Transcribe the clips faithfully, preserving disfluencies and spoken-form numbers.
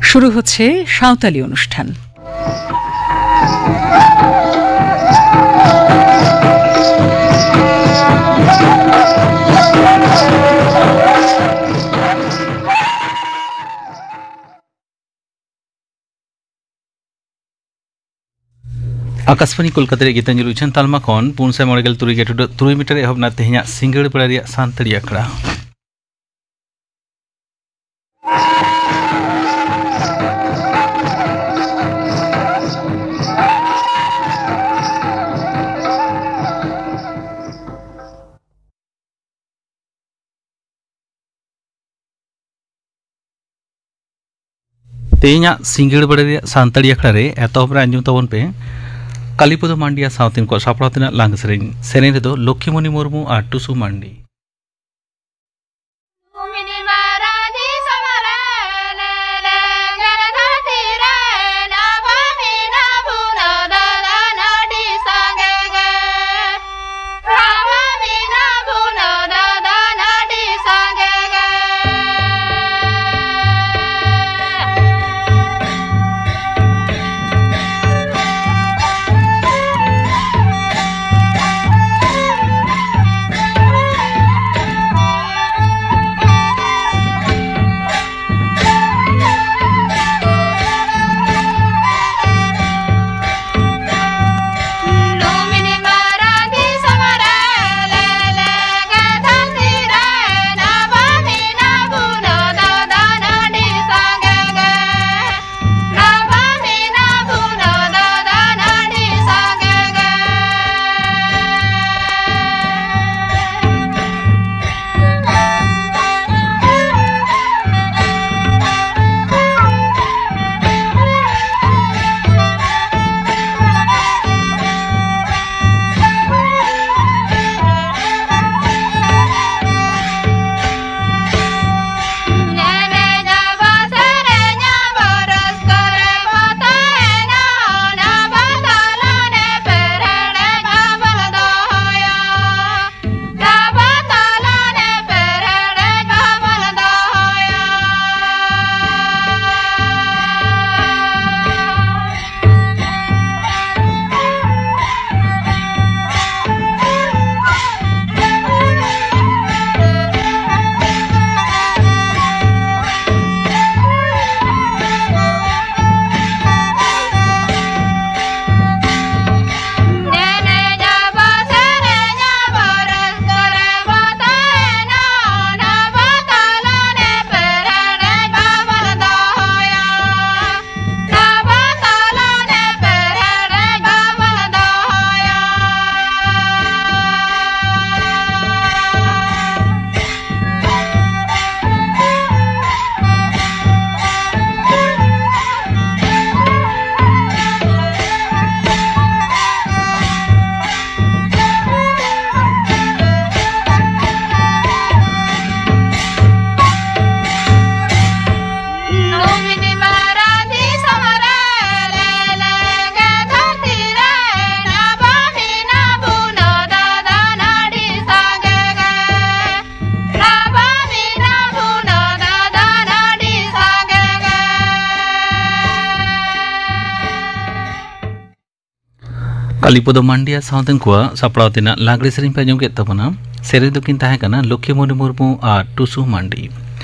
শুরু হচ্ছে সাঁওতালি অনুষ্ঠান। ᱟᱠᱟᱥᱵᱟᱱᱤ ᱠᱳᱞᱠᱟᱛᱟ ᱨᱮᱭᱟᱜ ᱜᱤᱛᱟᱹᱧᱡᱚᱞ ᱩᱪᱷᱟᱹᱱ ᱛᱟᱞᱢᱟ ᱠᱷᱚᱱ ᱯᱩᱱ ᱥᱟᱭ ᱢᱚᱬᱮ ᱜᱮᱞ ᱛᱩᱨᱩᱭ ᱜᱮᱴᱩᱰᱟᱹᱜ ᱛᱩᱨᱩᱭ ᱢᱤᱴᱟᱨ ᱮᱦᱚᱵ ᱮᱱᱟ ᱛᱮᱦᱮᱧᱟᱜ ᱥᱤᱸᱜᱟᱹᱲ ᱵᱮᱲᱟ ᱨᱮᱭᱟᱜ ᱥᱟᱱᱛᱟᱲᱤ ᱟᱠᱷᱲᱟ᱾ ᱛᱮᱦᱮᱧᱟᱜ ᱥᱤᱸᱜᱟᱹᱲ ᱵᱮᱲᱟ ᱨᱮᱭᱟᱜ ᱥᱟᱱᱛᱟᱲᱤ ᱟᱠᱷᱲᱟ ᱨᱮ ᱮᱛᱚᱦᱚᱵ ᱨᱮ ᱟᱸᱡᱚᱢ ᱛᱟᱵᱚᱱ ᱯᱮ ᱠᱟᱞᱤᱯᱚᱫᱚ ᱢᱟᱱᱰᱤᱭᱟ ᱥᱟᱶᱛᱮᱱ ᱠᱚ ᱥᱟᱯᱲᱟᱣ ᱛᱮᱱᱟᱜ ᱞᱟᱝ ᱥᱮᱨᱮᱧ᱾ ᱥᱮᱨᱮᱧ ᱨᱮᱫᱚ ᱞᱚᱠᱠᱷᱤᱢᱚᱱᱤ ᱢᱩᱨᱢᱩ ᱟᱨ ᱴᱩᱥᱩ ᱢᱟᱱᱰᱤ᱾ ᱟᱹᱞᱤᱯᱚᱫᱚ ᱢᱟᱱᱰᱤᱭᱟ ᱥᱟᱶᱛᱮ ᱩᱱᱠᱩᱣᱟᱜ ᱥᱟᱯᱲᱟᱣ ᱛᱮᱱᱟᱜ ᱞᱟᱜᱽᱲᱮ ᱥᱮᱨᱮᱧ ᱯᱮ ᱟᱸᱡᱚᱢ ᱠᱮᱫ ᱛᱟᱵᱚᱱᱟ᱾ ᱥᱮᱨᱮᱧ ᱫᱚᱠᱤᱱ ᱛᱟᱦᱮᱸ ᱠᱟᱱᱟ ᱞᱚᱠᱠᱷᱤᱢᱚᱱᱤ ᱢᱩᱨᱢᱩ ᱟᱨ ᱴᱩᱥᱩ ᱢᱟᱱᱰᱤ᱾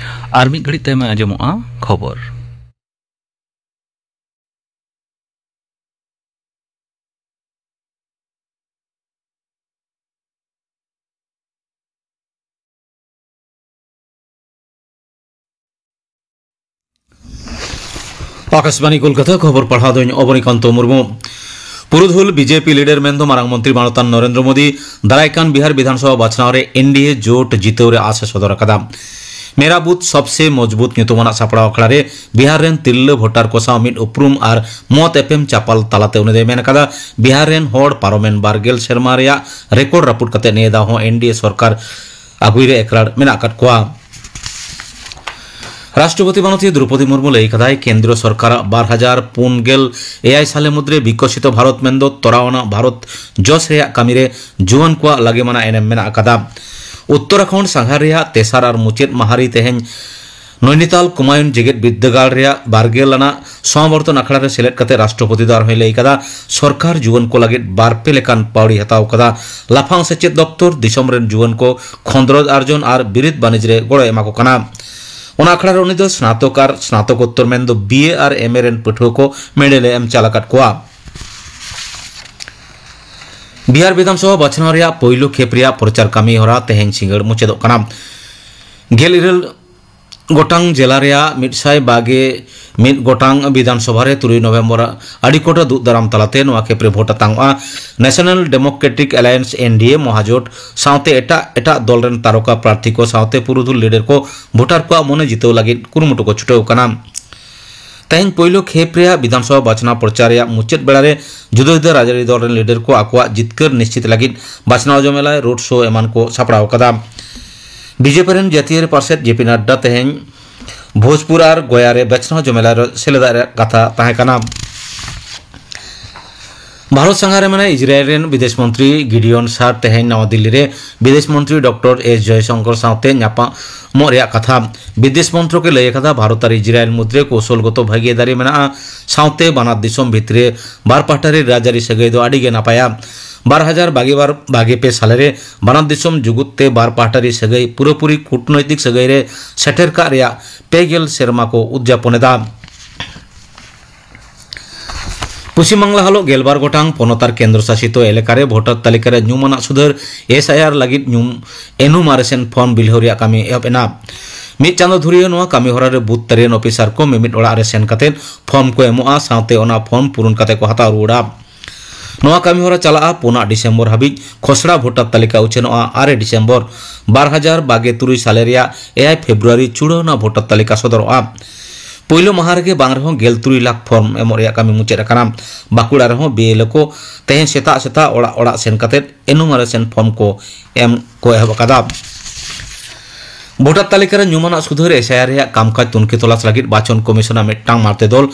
ᱟᱨ ᱢᱤᱫ ᱜᱷᱟᱹᱲᱤᱡ ᱛᱟᱭᱚᱢ ᱟᱸᱡᱚᱢᱚᱜᱼᱟ ᱠᱷᱚᱵᱚᱨ᱾ ᱟᱠᱟᱥᱵᱟᱱᱤ ᱠᱳᱞᱠᱟᱛᱟ, ᱠᱷᱚᱵᱚᱨ ᱯᱟᱲᱦᱟᱣ ᱫᱚᱧ ᱚᱵᱚᱱᱤᱠᱟᱱᱛᱚ ᱢᱩᱨᱢᱩ᱾ ᱯᱩᱨᱩᱫᱷᱩᱞ ᱵᱤᱡᱮᱯᱤ ᱞᱤᱰᱟᱨ ᱢᱮᱱᱫᱚ ᱢᱟᱨᱟᱝ ᱢᱚᱱᱛᱨᱤ ᱢᱟᱱᱚᱛᱟᱱ ᱱᱚᱨᱮᱱᱫᱨᱚ ᱢᱳᱫᱤ ᱫᱟᱨᱟᱭ ᱠᱟᱱ ᱵᱤᱦᱟᱨ ᱵᱤᱫᱷᱟᱱᱥᱚᱵᱷᱟ ᱵᱟᱪᱷᱱᱟᱣ ᱨᱮ ᱮᱱᱰᱤᱮ ᱡᱳᱴ ᱡᱤᱛᱟᱹᱣ ᱨᱮ ᱟᱥ ᱮ ᱥᱚᱫᱚᱨ ᱟᱠᱟᱫᱟ᱾ ᱢᱮᱨᱟ ᱵᱩᱛᱷ ᱥᱚᱵᱥᱮ ᱢᱚᱡᱽᱵᱩᱛ ᱧᱩᱛᱩᱢᱟᱱᱟᱜ ᱥᱟᱯᱲᱟᱣ ᱟᱠᱷᱲᱟ ᱨᱮ ᱵᱤᱦᱟᱨ ᱨᱮᱱ ᱛᱤᱨᱞᱟᱹ ᱵᱷᱳᱴᱟᱨ ᱠᱚ ᱥᱟᱶ ᱢᱤᱫ ᱩᱯᱨᱩᱢ ᱟᱨ ᱢᱚᱛ ᱮᱯᱮᱢ ᱪᱟᱯᱟᱞ ᱛᱟᱞᱟᱛᱮ ᱩᱱᱤ ᱫᱚᱭ ᱢᱮᱱ ᱟᱠᱟᱫᱟ, ᱵᱤᱦᱟᱨ ᱨᱮᱱ ᱦᱚᱲ ᱯᱟᱨᱚᱢᱮᱱ ᱵᱟᱨ ᱜᱮᱞ ᱥᱮᱨᱢᱟ ᱨᱮᱭᱟᱜ ᱨᱮᱠᱚᱨᱰ ᱨᱟᱹᱯᱩᱫ ᱠᱟᱛᱮ ᱱᱤᱭᱟᱹ ᱫᱷᱟᱣ ᱦᱚᱸ ᱮᱱᱰᱤᱮ ᱥᱚᱨᱠᱟᱨ ᱟᱹᱜᱩᱭ ᱨᱮ ᱮᱠᱨᱟᱲ ᱢᱮᱱᱟᱜ ᱟᱠᱟᱫ ᱠᱚᱣᱟ᱾ ᱨᱟᱥᱴᱨᱚᱯᱚᱛᱤ ᱢᱟᱱᱚᱛᱤᱭᱟᱹ ᱫᱨᱚᱣᱯᱚᱫᱤ ᱢᱩᱨᱢᱩ ᱞᱟᱹᱭ ᱠᱟᱫᱟᱭ, ᱠᱮᱱᱫᱨᱚ ᱥᱚᱨᱠᱟᱨᱟᱜ ᱵᱟᱨ ᱦᱟᱡᱟᱨ ᱯᱩᱱ ᱜᱮᱞ ᱮᱭᱟᱭ ᱥᱟᱞᱮ ᱢᱩᱫᱽᱨᱮ ᱵᱤᱠᱚᱥᱤᱛᱚ ᱵᱷᱟᱨᱚᱛ ᱢᱮᱱᱫᱚ ᱛᱚᱨᱟᱣ ᱟᱱᱟᱜ ᱵᱷᱟᱨᱚᱛ ᱡᱚᱥ ᱨᱮᱭᱟᱜ ᱠᱟᱹᱢᱤ ᱨᱮ ᱡᱩᱣᱟᱹᱱ ᱠᱚᱣᱟᱜ ᱞᱟᱹᱜᱤᱢᱟᱱᱟᱜ ᱮᱱᱮᱢ ᱢᱮᱱᱟᱜ ᱟᱠᱟᱫᱟ᱾ ᱩᱛᱛᱚᱨᱟᱠᱷᱚᱸᱰ ᱥᱟᱸᱜᱷᱟᱨ ᱨᱮᱭᱟᱜ ᱛᱮᱥᱟᱨ ᱟᱨ ᱢᱩᱪᱟᱹᱫ ᱢᱟᱦᱟ ᱨᱮ ᱛᱮᱦᱮᱧ ᱱᱚᱭᱱᱤᱛᱟᱞ ᱠᱩᱢᱟᱭᱩᱱ ᱡᱮᱜᱮᱛ ᱵᱤᱨᱫᱟᱹᱜᱟᱲ ᱨᱮᱭᱟᱜ ᱵᱟᱨ ᱜᱮᱞ ᱟᱱᱟᱜ ᱥᱚᱢᱟᱵᱚᱨᱛᱚᱱ ᱟᱠᱷᱲᱟ ᱨᱮ ᱥᱮᱞᱮᱫ ᱠᱟᱛᱮ ᱨᱟᱥᱴᱨᱚᱯᱚᱛᱤ ᱫᱚ ᱟᱨᱦᱚᱸᱭ ᱞᱟᱹᱭ ᱠᱟᱫᱟ, ᱥᱚᱨᱠᱟᱨ ᱡᱩᱣᱟᱹᱱ ᱠᱚ ᱞᱟᱹᱜᱤᱫ ᱵᱟᱨ ᱯᱮ ᱞᱮᱠᱟᱱ ᱯᱟᱹᱣᱲᱤ ᱦᱟᱛᱟᱣ ᱠᱟᱫᱟ᱾ ᱞᱟᱯᱷᱟᱝ ᱥᱮᱪᱮᱫ ᱫᱚᱯᱛᱚᱨ, ᱫᱤᱥᱚᱢ ᱨᱮᱱ ᱡᱩᱣᱟᱹᱱ ᱠᱚ ᱠᱷᱚᱸᱫᱽᱨᱚᱸᱫᱽ ᱟᱨᱡᱚᱱ ᱟᱨ ᱵᱤᱨᱤᱫ ᱵᱟᱹᱱᱤᱡᱽ ᱨᱮ ᱜᱚᱲᱚᱭ ᱮᱢᱟ ᱠᱚ ᱠᱟᱱᱟ᱾ ᱚᱱᱟ ᱟᱠᱷᱲᱟ ᱨᱮ ᱩᱱᱤ ᱫᱚ ᱥᱱᱟᱛᱚᱠ ᱟᱨ ᱥᱱᱟᱛᱚᱠᱳᱛᱛᱚᱨ ᱢᱮᱱᱫᱚ ᱵᱤ ᱮ ᱟᱨ ᱮᱢ ᱮ ᱨᱮᱱ ᱯᱟᱹᱴᱷᱩᱣᱟᱹ ᱠᱚ ᱢᱮᱰᱮᱞ ᱮ ᱮᱢ ᱪᱟᱞ ᱟᱠᱟᱫ ᱠᱚᱣᱟ᱾ ᱵᱤᱦᱟᱨ ᱵᱤᱫᱷᱟᱱᱥᱚᱵᱷᱟ ᱵᱟᱪᱷᱱᱟᱣ ᱨᱮᱭᱟᱜ ᱯᱳᱭᱞᱳ ᱠᱷᱮᱯ ᱨᱮᱭᱟᱜ ᱯᱨᱚᱪᱟᱨ ᱠᱟᱹᱢᱤ ᱦᱚᱨᱟ ᱛᱮᱦᱮᱧ ᱥᱤᱸᱜᱟᱹᱲ ᱢᱩᱪᱟᱹᱫᱚᱜ ᱠᱟᱱᱟ᱾ ᱜᱮᱞ ᱤᱨᱟᱹᱞ ᱜᱚᱴᱟᱝ ᱡᱮᱞᱟ ᱨᱮᱭᱟᱜ ᱢᱤᱫ ᱥᱟᱭ ᱵᱟᱜᱮ ᱢᱤᱫ ᱜᱚᱴᱟᱝ ᱵᱤᱫᱷᱟᱱ ᱥᱚᱵᱷᱟ ᱨᱮ ᱛᱩᱨᱩᱭ ᱱᱚᱵᱷᱮᱢᱵᱚᱨ ᱟᱹᱰᱤ ᱠᱚᱴᱟ ᱫᱩᱜ ᱫᱟᱨᱟᱢ ᱛᱟᱞᱟᱛᱮ ᱱᱚᱣᱟ ᱠᱷᱮᱯ ᱨᱮ ᱵᱷᱳᱴ ᱟᱛᱟᱝᱚᱜᱼᱟ᱾ ᱱᱮᱥᱚᱱᱟᱞ ᱰᱮᱢᱳᱠᱨᱮᱴᱤᱠ ᱮᱞᱟᱭᱮᱱᱥ, ᱮᱱᱰᱤᱮ, ᱢᱚᱦᱟᱡᱳᱴ ᱥᱟᱶᱛᱮ ᱮᱴᱟᱜ ᱮᱴᱟᱜ ᱫᱚᱞ ᱨᱮᱱ ᱛᱟᱨᱚᱠᱟ ᱯᱨᱟᱨᱛᱷᱤ ᱠᱚ ᱥᱟᱶᱛᱮ ᱯᱩᱨᱩᱫᱷᱩᱞ ᱞᱤᱰᱟᱨ ᱠᱚ ᱵᱷᱳᱴᱟᱨ ᱠᱚᱣᱟᱜ ᱢᱚᱱᱮ ᱡᱤᱛᱟᱹᱣ ᱞᱟᱹᱜᱤᱫ ᱠᱩᱨᱩᱢᱩᱴᱩ ᱠᱚ ᱪᱷᱩᱴᱟᱹᱣ ᱠᱟᱱᱟ᱾ ᱛᱮᱦᱮᱧ ᱯᱳᱭᱞᱳ ᱠᱷᱮᱯ ᱨᱮᱭᱟᱜ ᱵᱤᱫᱷᱟᱱ ᱥᱚᱵᱷᱟ ᱵᱟᱪᱷᱱᱟᱣ ᱯᱨᱚᱪᱟᱨ ᱨᱮᱭᱟᱜ ᱢᱩᱪᱟᱹᱫ ᱵᱮᱲᱟ ᱨᱮ ᱡᱩᱫᱟᱹ ᱡᱩᱫᱟᱹ ᱨᱟᱡᱽᱟᱹᱨᱤ ᱫᱚᱞ ᱨᱮᱱ ᱞᱤᱰᱟᱨ ᱠᱚ ᱟᱠᱚᱣᱟᱜ ᱡᱤᱛᱠᱟᱹᱨ ᱱᱤᱥᱪᱤᱛ ᱞᱟᱹᱜᱤᱫ ᱵᱟᱪᱷᱱᱟᱣ ᱡᱚᱢᱮᱞᱟᱭ, ᱨᱳᱰ ᱥᱳ ᱮᱢᱟᱱ ᱠᱚ ᱥᱟᱯᱲᱟᱣ ᱟᱠᱟᱫᱟ᱾ ᱵᱤᱡᱮᱯᱤ ᱨᱮᱱ ᱡᱟᱹᱛᱤᱭᱟᱹᱨᱤ ᱯᱟᱨᱥᱮᱛ ᱡᱮ ᱯᱤ ᱱᱟᱰᱰᱟ ᱛᱮᱦᱮᱧ ᱵᱷᱳᱡᱽᱯᱩᱨ ᱟᱨ ᱜᱚᱭᱟ ᱨᱮ ᱵᱟᱪᱷᱱᱟᱣ ᱡᱚᱢᱮᱞᱟᱭ ᱨᱮ ᱥᱮᱞᱮᱫᱚᱜ ᱨᱮᱭᱟᱜ ᱠᱟᱛᱷᱟ ᱛᱟᱦᱮᱸ ᱠᱟᱱᱟ᱾ ᱵᱷᱟᱨᱚᱛ ᱥᱟᱸᱜᱷᱟᱨ ᱨᱮ ᱢᱮᱱᱟᱭ ᱤᱡᱽᱨᱟᱭᱮᱞ ᱨᱮᱱ ᱵᱤᱫᱮᱥ ᱢᱚᱱᱛᱨᱤ ᱜᱤᱰᱤᱭᱚᱱ ᱥᱟᱨ ᱛᱮᱦᱮᱧ ᱱᱟᱣᱟ ᱫᱤᱞᱞᱤ ᱨᱮ ᱵᱤᱫᱮᱥ ᱢᱚᱱᱛᱨᱤ ᱰᱚᱠᱴᱚᱨ ᱮᱥ ᱡᱚᱭᱥᱚᱝᱠᱚᱨ ᱥᱟᱶᱛᱮ ᱧᱟᱯᱟᱢᱚᱜ ᱨᱮᱭᱟᱜ ᱠᱟᱛᱷᱟ᱾ ᱵᱤᱫᱮᱥ ᱢᱚᱱᱛᱨᱚᱠ ᱮ ᱞᱟᱹᱭ ᱟᱠᱟᱫᱟ, ᱵᱷᱟᱨᱚᱛ ᱟᱨ ᱤᱡᱽᱨᱟᱭᱮᱞ ᱢᱩᱫᱽᱨᱮ ᱠᱳᱣᱥᱚᱞᱜᱚᱛᱚ ᱵᱷᱟᱹᱜᱤᱫᱟᱨᱤ ᱢᱮᱱᱟᱜᱼᱟ, ᱥᱟᱶᱛᱮ ᱵᱟᱱᱟᱨ ᱫᱤᱥᱚᱢ ᱵᱷᱤᱛᱨᱤ ᱨᱮ ᱵᱟᱨ ᱯᱟᱦᱴᱟ ᱨᱮ ᱨᱟᱡᱽᱟᱹᱨᱤ ᱥᱟᱹᱜᱟᱹᱭ ᱫᱚ ᱟᱹᱰᱤ ᱜᱮ ᱱᱟᱯᱟᱭᱟ᱾ ᱵᱟᱨ ᱦᱟᱡᱟᱨ ᱵᱟᱜᱮ ᱵᱟᱨ ᱵᱟᱜᱮ ᱯᱮ ᱥᱟᱞᱮ ᱨᱮ ᱵᱟᱱᱟᱨ ᱫᱤᱥᱚᱢ ᱡᱩᱜᱩᱫ ᱛᱮ ᱵᱟᱨ ᱯᱟᱦᱴᱟ ᱨᱮ ᱥᱟᱹᱜᱟᱹᱭ ᱯᱩᱨᱟᱹᱯᱩᱨᱤ ᱠᱩᱴᱱᱳᱭᱛᱤᱠ ᱥᱟᱹᱜᱟᱹᱭ ᱨᱮ ᱥᱮᱴᱮᱨ ᱠᱟᱜ ᱨᱮᱭᱟᱜ ᱯᱮ ᱜᱮᱞ ᱥᱮᱨᱢᱟ ᱠᱚ ᱩᱫᱽᱡᱟᱯᱚᱱ ᱮᱫᱟ᱾ ᱯᱚᱥᱪᱤᱢ ᱵᱟᱝᱞᱟ ᱦᱟᱞᱚᱜ ᱜᱮᱞᱵᱟᱨ ᱜᱚᱴᱟᱝ ᱯᱚᱱᱚᱛ ᱟᱨ ᱠᱮᱱᱫᱨᱚ ᱥᱟᱥᱤᱛᱚ ᱮᱞᱟᱠᱟ ᱨᱮ ᱵᱷᱳᱴᱟᱨ ᱛᱟᱹᱞᱤᱠᱟ ᱨᱮ ᱧᱩᱢ ᱟᱱᱟᱜ ᱥᱩᱫᱷᱟᱹᱨ ᱮᱥ ᱟᱭ ᱟᱨ ᱞᱟᱹᱜᱤᱫ ᱧᱩᱢ ᱮᱱᱩᱢᱟᱨᱮᱥᱚᱱ ᱯᱷᱚᱨᱢ ᱵᱤᱞᱦᱟᱹᱣ ᱨᱮᱭᱟᱜ ᱠᱟᱹᱢᱤ ᱮᱦᱚᱵ ᱮᱱᱟ᱾ ᱢᱤᱫ ᱪᱟᱸᱫᱚ ᱫᱷᱩᱨᱤᱭᱟᱹ ᱱᱚᱣᱟ ᱠᱟᱹᱢᱤ ᱦᱚᱨᱟ ᱨᱮ ᱵᱩᱛᱷ ᱛᱟᱹᱨᱤᱭᱟᱱ ᱚᱯᱷᱤᱥᱟᱨ ᱠᱚ ᱢᱤᱢᱤᱫ ᱚᱲᱟᱜ ᱨᱮ ᱥᱮᱱ ᱠᱟᱛᱮ ᱯᱷᱚᱨᱢ ᱠᱚ ᱮᱢᱚᱜᱼᱟ, ᱥᱟᱶᱛᱮ ᱚᱱᱟ ᱯᱷᱚᱨᱢ ᱯᱩᱨᱩᱱ ᱠᱟᱛᱮ ᱠᱚ ᱦᱟᱛᱟᱣ ᱨᱩᱣᱟᱹᱲᱟ᱾ ᱱᱚᱣᱟ ᱠᱟᱹᱢᱤ ᱦᱚᱨᱟ ᱪᱟᱞᱟᱜᱼᱟ ᱯᱩᱱᱟᱜ ᱰᱤᱥᱮᱢᱵᱚᱨ ᱦᱟᱹᱵᱤᱡ᱾ ᱠᱷᱚᱥᱲᱟ ᱵᱷᱳᱴᱟᱨ ᱛᱟᱹᱞᱤᱠᱟ ᱩᱪᱷᱟᱹᱱᱚᱜᱼᱟ ᱟᱨᱮ ᱰᱤᱥᱮᱢᱵᱚᱨ ᱵᱟᱨ ᱦᱟᱡᱟᱨ ᱵᱟᱜᱮ ᱛᱩᱨᱩᱭ ᱥᱟᱞᱮ ᱨᱮᱭᱟᱜ ᱮᱭᱟᱭ ᱯᱷᱮᱵᱽᱨᱩᱣᱟᱨᱤ ᱪᱩᱲᱟᱹᱣᱱᱟ ᱵᱷᱳᱴᱟᱨ ᱛᱟᱹᱞᱤᱠᱟ ᱥᱚᱫᱚᱨᱚᱜᱼᱟ᱾ ᱯᱩᱭᱞᱩ ᱢᱟᱦᱟ ᱨᱮᱜᱮ ᱵᱟᱝ ᱨᱮᱦᱚᱸ ᱜᱮᱞ ᱛᱩᱨᱩᱭ ᱞᱟᱠᱷ ᱯᱷᱚᱨᱢ ᱮᱢᱚᱜ ᱨᱮᱭᱟᱜ ᱠᱟᱹᱢᱤ ᱢᱩᱪᱟᱹᱫ ᱟᱠᱟᱱᱟ᱾ ᱵᱟᱸᱠᱩᱲᱟ ᱨᱮᱦᱚᱸ ᱵᱤ ᱮᱞ ᱳ ᱠᱚ ᱛᱮᱦᱮᱧ ᱥᱮᱛᱟᱜ ᱥᱮᱛᱟᱜ ᱚᱲᱟᱜ ᱚᱲᱟᱜ ᱥᱮᱱ ᱠᱟᱛᱮ ᱮᱱᱩᱢᱟᱨᱮᱥᱚᱱ ᱯᱷᱚᱨᱢ ᱠᱚ ᱮᱢ ᱠᱚ ᱮᱦᱚᱵ ᱟᱠᱟᱫᱟ᱾ ᱵᱷᱳᱴᱟᱨ ᱛᱟᱹᱞᱤᱠᱟ ᱨᱮ ᱧᱩᱢᱟᱱᱟᱜ ᱥᱩᱫᱷᱟᱹᱨ ᱮᱥ ᱟᱭ ᱟᱨ ᱨᱮᱭᱟᱜ ᱠᱟᱢᱠᱟᱡᱽ ᱛᱩᱱᱠᱷᱤ ᱛᱚᱞᱟᱥ ᱞᱟᱹᱜᱤᱫ ᱵᱟᱪᱷᱚᱱ ᱠᱚᱢᱤᱥᱚᱱᱟᱜ ᱢᱤᱫᱴᱟᱝ ᱢᱟᱨᱛᱮ ᱫᱚᱞ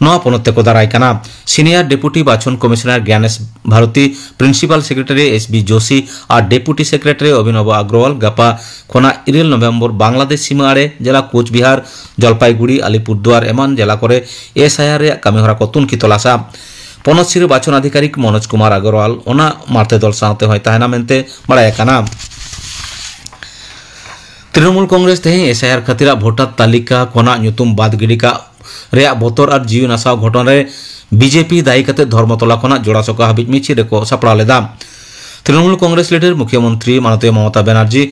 ᱱᱚᱣᱟ ᱯᱚᱱᱚᱛ ᱛᱮᱠᱚ ᱫᱟᱨᱟᱭ ᱠᱟᱱᱟ᱾ ᱥᱤᱱᱤᱭᱟᱨ ᱰᱮᱯᱩᱴᱤ ᱵᱟᱪᱷᱚᱱ commissioner Gyanesh Bharti, principal secretary S B Joshi ᱟᱨ ᱰᱮᱯᱩᱴᱤ ᱥᱮᱠᱨᱮᱴᱟᱨᱤ ᱚᱵᱷᱤᱱᱚᱵ ᱟᱜᱨᱚᱣᱟᱞ ᱜᱟᱯᱟ ᱠᱷᱚᱱᱟᱜ ᱤᱨᱟᱹᱞ ᱱᱚᱵᱷᱮᱢᱵᱚᱨ ᱵᱟᱝᱞᱟᱫᱮᱥ ᱥᱤᱢᱟᱹ ᱟᱲᱮ ᱡᱮᱞᱟ ᱠᱳᱪᱵᱤᱦᱟᱨ, ᱡᱚᱞᱯᱟᱭᱜᱩᱲᱤ, ᱟᱞᱤᱯᱩᱨᱫᱩᱣᱟᱨ ᱮᱢᱟᱱ ᱡᱮᱞᱟ ᱠᱚᱨᱮ ᱮᱥ ᱟᱭ ᱟᱨ ᱨᱮᱭᱟᱜ ᱠᱟᱹᱢᱤᱦᱚᱨᱟ ᱠᱚ ᱛᱩᱱᱠᱷᱤ ᱛᱚᱞᱟᱥᱟ᱾ ᱯᱚᱱᱚᱛ ᱥᱤᱨᱟᱹ ᱵᱟᱪᱷᱚᱱ ᱟᱫᱷᱤᱠᱟᱨᱤᱠ ᱢᱚᱱᱳᱡᱽ ᱠᱩᱢᱟᱨ ᱟᱜᱚᱨᱣᱟᱞ ᱚᱱᱟ ᱢᱟᱨᱛᱮ ᱫᱚᱞ ᱥᱟᱶᱛᱮ ᱦᱚᱸᱭ ᱛᱟᱦᱮᱱᱟ ᱢᱮᱱᱛᱮ ᱵᱟᱲᱟᱭ ᱟᱠᱟᱱᱟ᱾ ᱛᱨᱤᱱᱚᱢᱩᱞ ᱠᱚᱝᱜᱨᱮᱥ ᱛᱮᱦᱮᱧ ᱮᱥ ᱟᱭ ᱟᱨ ᱠᱷᱟᱹᱛᱤᱨᱟᱜ ᱵᱷᱳᱴᱟᱨ ᱛᱟᱹᱞᱤᱠᱟ ᱠᱷᱚᱱᱟᱜ ᱧᱩᱛᱩᱢ ᱵᱟᱫ ᱜᱤᱰᱤ ᱠᱟᱜ ᱨᱮᱭᱟᱜ ᱵᱚᱛᱚᱨ ᱟᱨ ᱡᱤᱣᱤ ᱱᱟᱥᱟᱣ ᱜᱷᱚᱴᱚᱱ ᱨᱮ ᱵᱤ ᱡᱮ ᱯᱤ ᱫᱟᱭᱤ ᱠᱟᱛᱮ ᱫᱷᱚᱨᱢᱚᱛᱚᱞᱟ ᱠᱷᱚᱱᱟᱜ ᱡᱚᱲᱟᱥᱚᱠᱟ ᱦᱟᱹᱵᱤᱡ ᱢᱤᱪᱷᱤᱞ ᱨᱮᱠᱚ ᱥᱟᱯᱲᱟᱣ ᱞᱮᱫᱟ᱾ ᱛᱨᱤᱱᱚᱢᱩᱞ ᱠᱚᱝᱜᱨᱮᱥ ᱞᱤᱰᱟᱨ ᱢᱩᱠᱷᱭᱟᱹᱢᱚᱱᱛᱨᱤ ᱢᱟᱱᱚᱛᱤᱭᱟᱹ ᱢᱚᱢᱚᱛᱟ ᱵᱮᱱᱟᱨᱡᱤ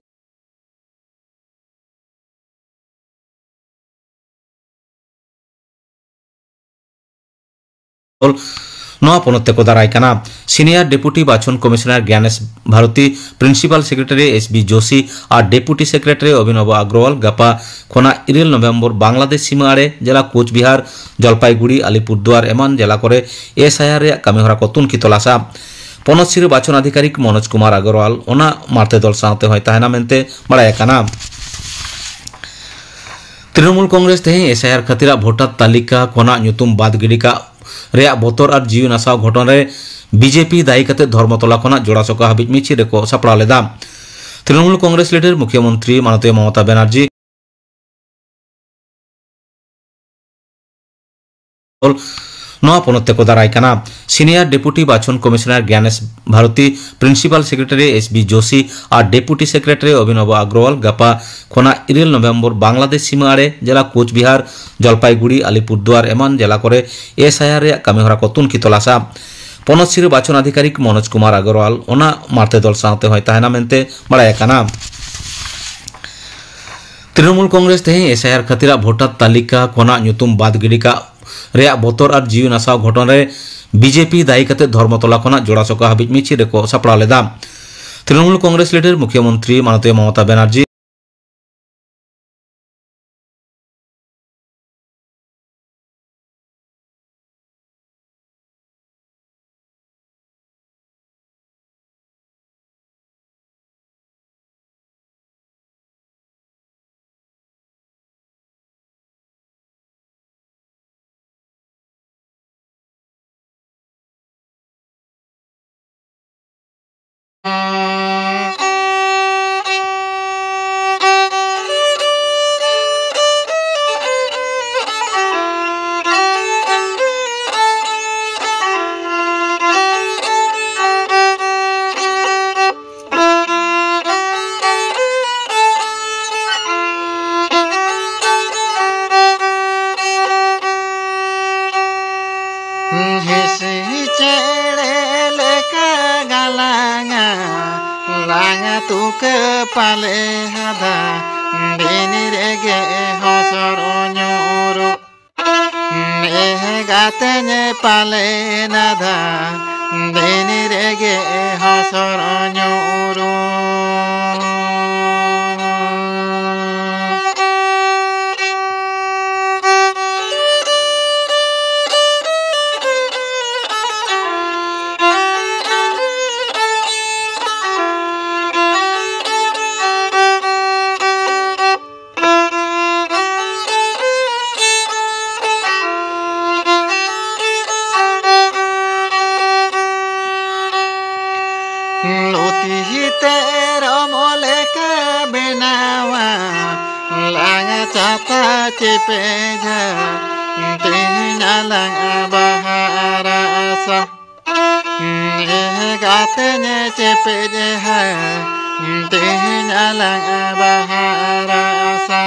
ᱱᱚᱣᱟ ᱯᱚᱱᱚᱛ ᱛᱮᱠᱚ ᱫᱟᱨᱟᱭ ᱠᱟᱱᱟ᱾ ᱥᱤᱱᱤᱭᱟᱨ ᱰᱮᱯᱩᱴᱤ ᱵᱟᱪᱷᱚᱱ commissioner Gyanesh Bharti, principal secretary S B Joshi ᱟᱨ ᱰᱮᱯᱩᱴᱤ ᱥᱮᱠᱨᱮᱴᱟᱨᱤ ᱚᱵᱷᱤᱱᱚᱵ ᱟᱜᱨᱚᱣᱟᱞ ᱜᱟᱯᱟ ᱠᱷᱚᱱᱟᱜ ᱤᱨᱟᱹᱞ ᱱᱚᱵᱷᱮᱢᱵᱚᱨ ᱵᱟᱝᱞᱟᱫᱮᱥ ᱥᱤᱢᱟᱹ ᱟᱲᱮ ᱡᱮᱞᱟ ᱠᱳᱪᱵᱤᱦᱟᱨ, ᱡᱚᱞᱯᱟᱭᱜᱩᱲᱤ, ᱟᱞᱤᱯᱩᱨᱫᱩᱣᱟᱨ ᱮᱢᱟᱱ ᱡᱮᱞᱟ ᱠᱚᱨᱮ ᱮᱥ ᱟᱭ ᱟᱨ ᱨᱮᱭᱟᱜ ᱠᱟᱹᱢᱤᱦᱚᱨᱟ ᱠᱚ ᱛᱩᱱᱠᱷᱤ ᱛᱚᱞᱟᱥᱟ᱾ ᱯᱚᱱᱚᱛ ᱥᱤᱨᱟᱹ ᱵᱟᱪᱷᱚᱱ ᱟᱫᱷᱤᱠᱟᱨᱤᱠ ᱢᱚᱱᱳᱡᱽ ᱠᱩᱢᱟᱨ ᱟᱜᱚᱨᱣᱟᱞ ᱚᱱᱟ ᱢᱟᱨᱛᱮ ᱫᱚᱞ ᱥᱟᱶᱛᱮ ᱦᱚᱸᱭ ᱛᱟᱦᱮᱱᱟ ᱢᱮᱱᱛᱮ ᱵᱟᱲᱟᱭ ᱟᱠᱟᱱᱟ᱾ ᱛᱨᱤᱱᱚᱢᱩᱞ ᱠᱚᱝᱜᱨᱮᱥ ᱛᱮᱦᱮᱧ ᱮᱥ ᱟᱭ ᱟᱨ ᱠᱷᱟᱹᱛᱤᱨᱟᱜ ᱵᱷᱳᱴᱟᱨ ᱛᱟᱹᱞᱤᱠᱟ ᱠᱷᱚᱱᱟᱜ ᱧᱩᱛᱩᱢ ᱵᱟᱫ ᱜᱤᱰᱤ ᱠᱟᱜ ᱨᱮᱭᱟᱜ ᱵᱚᱛᱚᱨ ᱟᱨ ᱡᱤᱣᱤ ᱱᱟᱥᱟᱣ ᱜᱷᱚᱴᱚᱱ ᱨᱮ ᱵᱤᱡᱮᱯᱤ ᱫᱟᱭᱤ ᱠᱟᱛᱮ ᱫᱷᱚᱨᱢᱚᱛᱚᱞᱟ ᱠᱷᱚᱱᱟᱜ ᱡᱳᱲᱟᱥᱚᱠᱟ ᱦᱟᱹᱵᱤᱡ ᱢᱤᱪᱷᱤᱞ ᱨᱮᱠᱚ ᱥᱟᱯᱲᱟᱣ ᱞᱮᱫᱟ᱾ ᱛᱨᱤᱱᱚᱢᱩᱞ ᱠᱚᱝᱜᱨᱮᱥ ᱞᱤᱰᱟᱨ ᱢᱩᱠᱷᱭᱟᱹ ᱢᱚᱱᱛᱨᱤ ᱢᱟᱱᱚᱛᱤᱭᱟᱹ ᱢᱚᱢᱚᱛᱟ ᱵᱮᱱᱟᱨᱡᱤ ᱱᱚᱣᱟ ᱯᱚᱱᱚᱛ ᱛᱮᱠᱚ ᱫᱟᱨᱟᱭ ᱠᱟᱱᱟ᱾ ᱥᱤᱱᱤᱭᱟᱨ ᱰᱮᱯᱩᱴᱤ ᱵᱟᱪᱷᱚᱱ commissioner Gyanesh Bharti, principal secretary S B Joshi ᱟᱨ ᱰᱮᱯᱩᱴᱤ ᱥᱮᱠᱨᱮᱴᱟᱨᱤ ᱚᱵᱷᱤᱱᱚᱵ ᱟᱜᱨᱚᱣᱟᱞ ᱜᱟᱯᱟ ᱠᱷᱚᱱᱟᱜ ᱤᱨᱟᱹᱞ ᱱᱚᱵᱷᱮᱢᱵᱚᱨ ᱵᱟᱝᱞᱟᱫᱮᱥ ᱥᱤᱢᱟᱹ ᱟᱲᱮ ᱡᱮᱞᱟ ᱠᱳᱪᱵᱤᱦᱟᱨ, ᱡᱚᱞᱯᱟᱭᱜᱩᱲᱤ, ᱟᱞᱤᱯᱩᱨᱫᱩᱣᱟᱨ ᱮᱢᱟᱱ ᱡᱮᱞᱟ ᱠᱚᱨᱮ ᱮᱥ ᱟᱭ ᱟᱨ ᱨᱮᱭᱟᱜ ᱠᱟᱹᱢᱤᱦᱚᱨᱟ ᱠᱚ ᱛᱩᱱᱠᱷᱤ ᱛᱚᱞᱟᱥᱟ᱾ ᱯᱚᱱᱚᱛ ᱥᱤᱨᱟᱹ ᱵᱟᱪᱷᱚᱱ ᱟᱫᱷᱤᱠᱟᱨᱤᱠ ᱢᱚᱱᱳᱡᱽ ᱠᱩᱢᱟᱨ ᱟᱜᱚᱨᱣᱟᱞ ᱚᱱᱟ ᱢᱟᱨᱛᱮ ᱫᱚᱞ ᱥᱟᱶᱛᱮ ᱦᱚᱸᱭ ᱛᱟᱦᱮᱱᱟ ᱢᱮᱱᱛᱮ ᱵᱟᱲᱟᱭ ᱟᱠᱟᱱᱟ᱾ ᱛᱨᱤᱱᱚᱢᱩᱞ ᱠᱚᱝᱜᱨᱮᱥ ᱛᱮᱦᱮᱧ ᱮᱥ ᱟᱭ ᱟᱨ ᱠᱷᱟᱹᱛᱤᱨᱟᱜ ᱵᱷᱳᱴᱟᱨ ᱛᱟᱹᱞᱤᱠᱟ ᱠᱷᱚᱱᱟᱜ ᱧᱩᱛᱩᱢ ᱵᱟᱫ ᱜᱤᱰᱤ ᱠᱟᱜ ᱨᱮᱭᱟᱜ ᱵᱚᱛᱚᱨ ᱟᱨ ᱡᱤᱣᱤ ᱱᱟᱥᱟᱣ ᱜᱷᱚᱴᱚᱱ ᱨᱮ ᱵᱤᱡᱮᱯᱤ ᱫᱟᱭᱤ ᱠᱟᱛᱮ ᱫᱷᱚᱨᱢᱚᱛᱚᱞᱟ ᱠᱷᱚᱱᱟᱜ ᱡᱳᱲᱟᱥᱚᱠᱟ ᱦᱟᱹᱵᱤᱡ ᱢᱤᱪᱷᱤᱞ ᱨᱮᱠᱚ ᱥᱟᱯᱲᱟᱣ ᱞᱮᱫᱟ᱾ ᱛᱨᱤᱱᱚᱢᱩᱞ ᱠᱚᱝᱜᱨᱮᱥ ᱞᱤᱰᱟᱨ ᱢᱩᱠᱷᱭᱟᱹ ᱢᱚᱱᱛᱨᱤ ᱢᱟᱱᱚᱛᱤᱭᱟᱹ ᱢᱚᱢᱚᱛᱟ ᱵᱮᱱᱟᱨᱡᱤ ᱦᱤᱸᱥᱤ ᱪᱮᱬᱮ ᱞᱮᱠᱟ ᱜᱟᱞᱟᱝᱟ, ᱞᱟᱝᱟ ᱛᱩᱠᱟᱹ ᱯᱟᱞᱮ ᱦᱟᱫᱟ, ᱵᱤᱱᱤ ᱨᱮᱜᱮ ᱦᱚᱥᱚᱨ ᱧᱩᱨᱩ᱾ ᱱᱮᱦ ᱜᱟᱛᱮᱧ ᱯᱟᱞᱮ ᱱᱟᱫᱟ, ᱵᱤᱱᱤ ᱨᱮᱜᱮ ᱦᱚᱥᱚᱨ ᱧᱩᱨᱩ᱾ ᱛᱟ ᱪᱮᱯᱮᱡᱟ ᱛᱮᱦᱮᱧ ᱟᱞᱟᱝ ᱵᱟᱦᱟ ᱟᱨ ᱟᱥᱟ᱾ ᱜᱟᱛᱮᱧ ᱪᱮᱯᱮᱡ ᱦᱟ ᱛᱮᱦᱮᱧ ᱟᱞᱟᱝ ᱵᱟᱦᱟ ᱟᱨ ᱟᱥᱟ᱾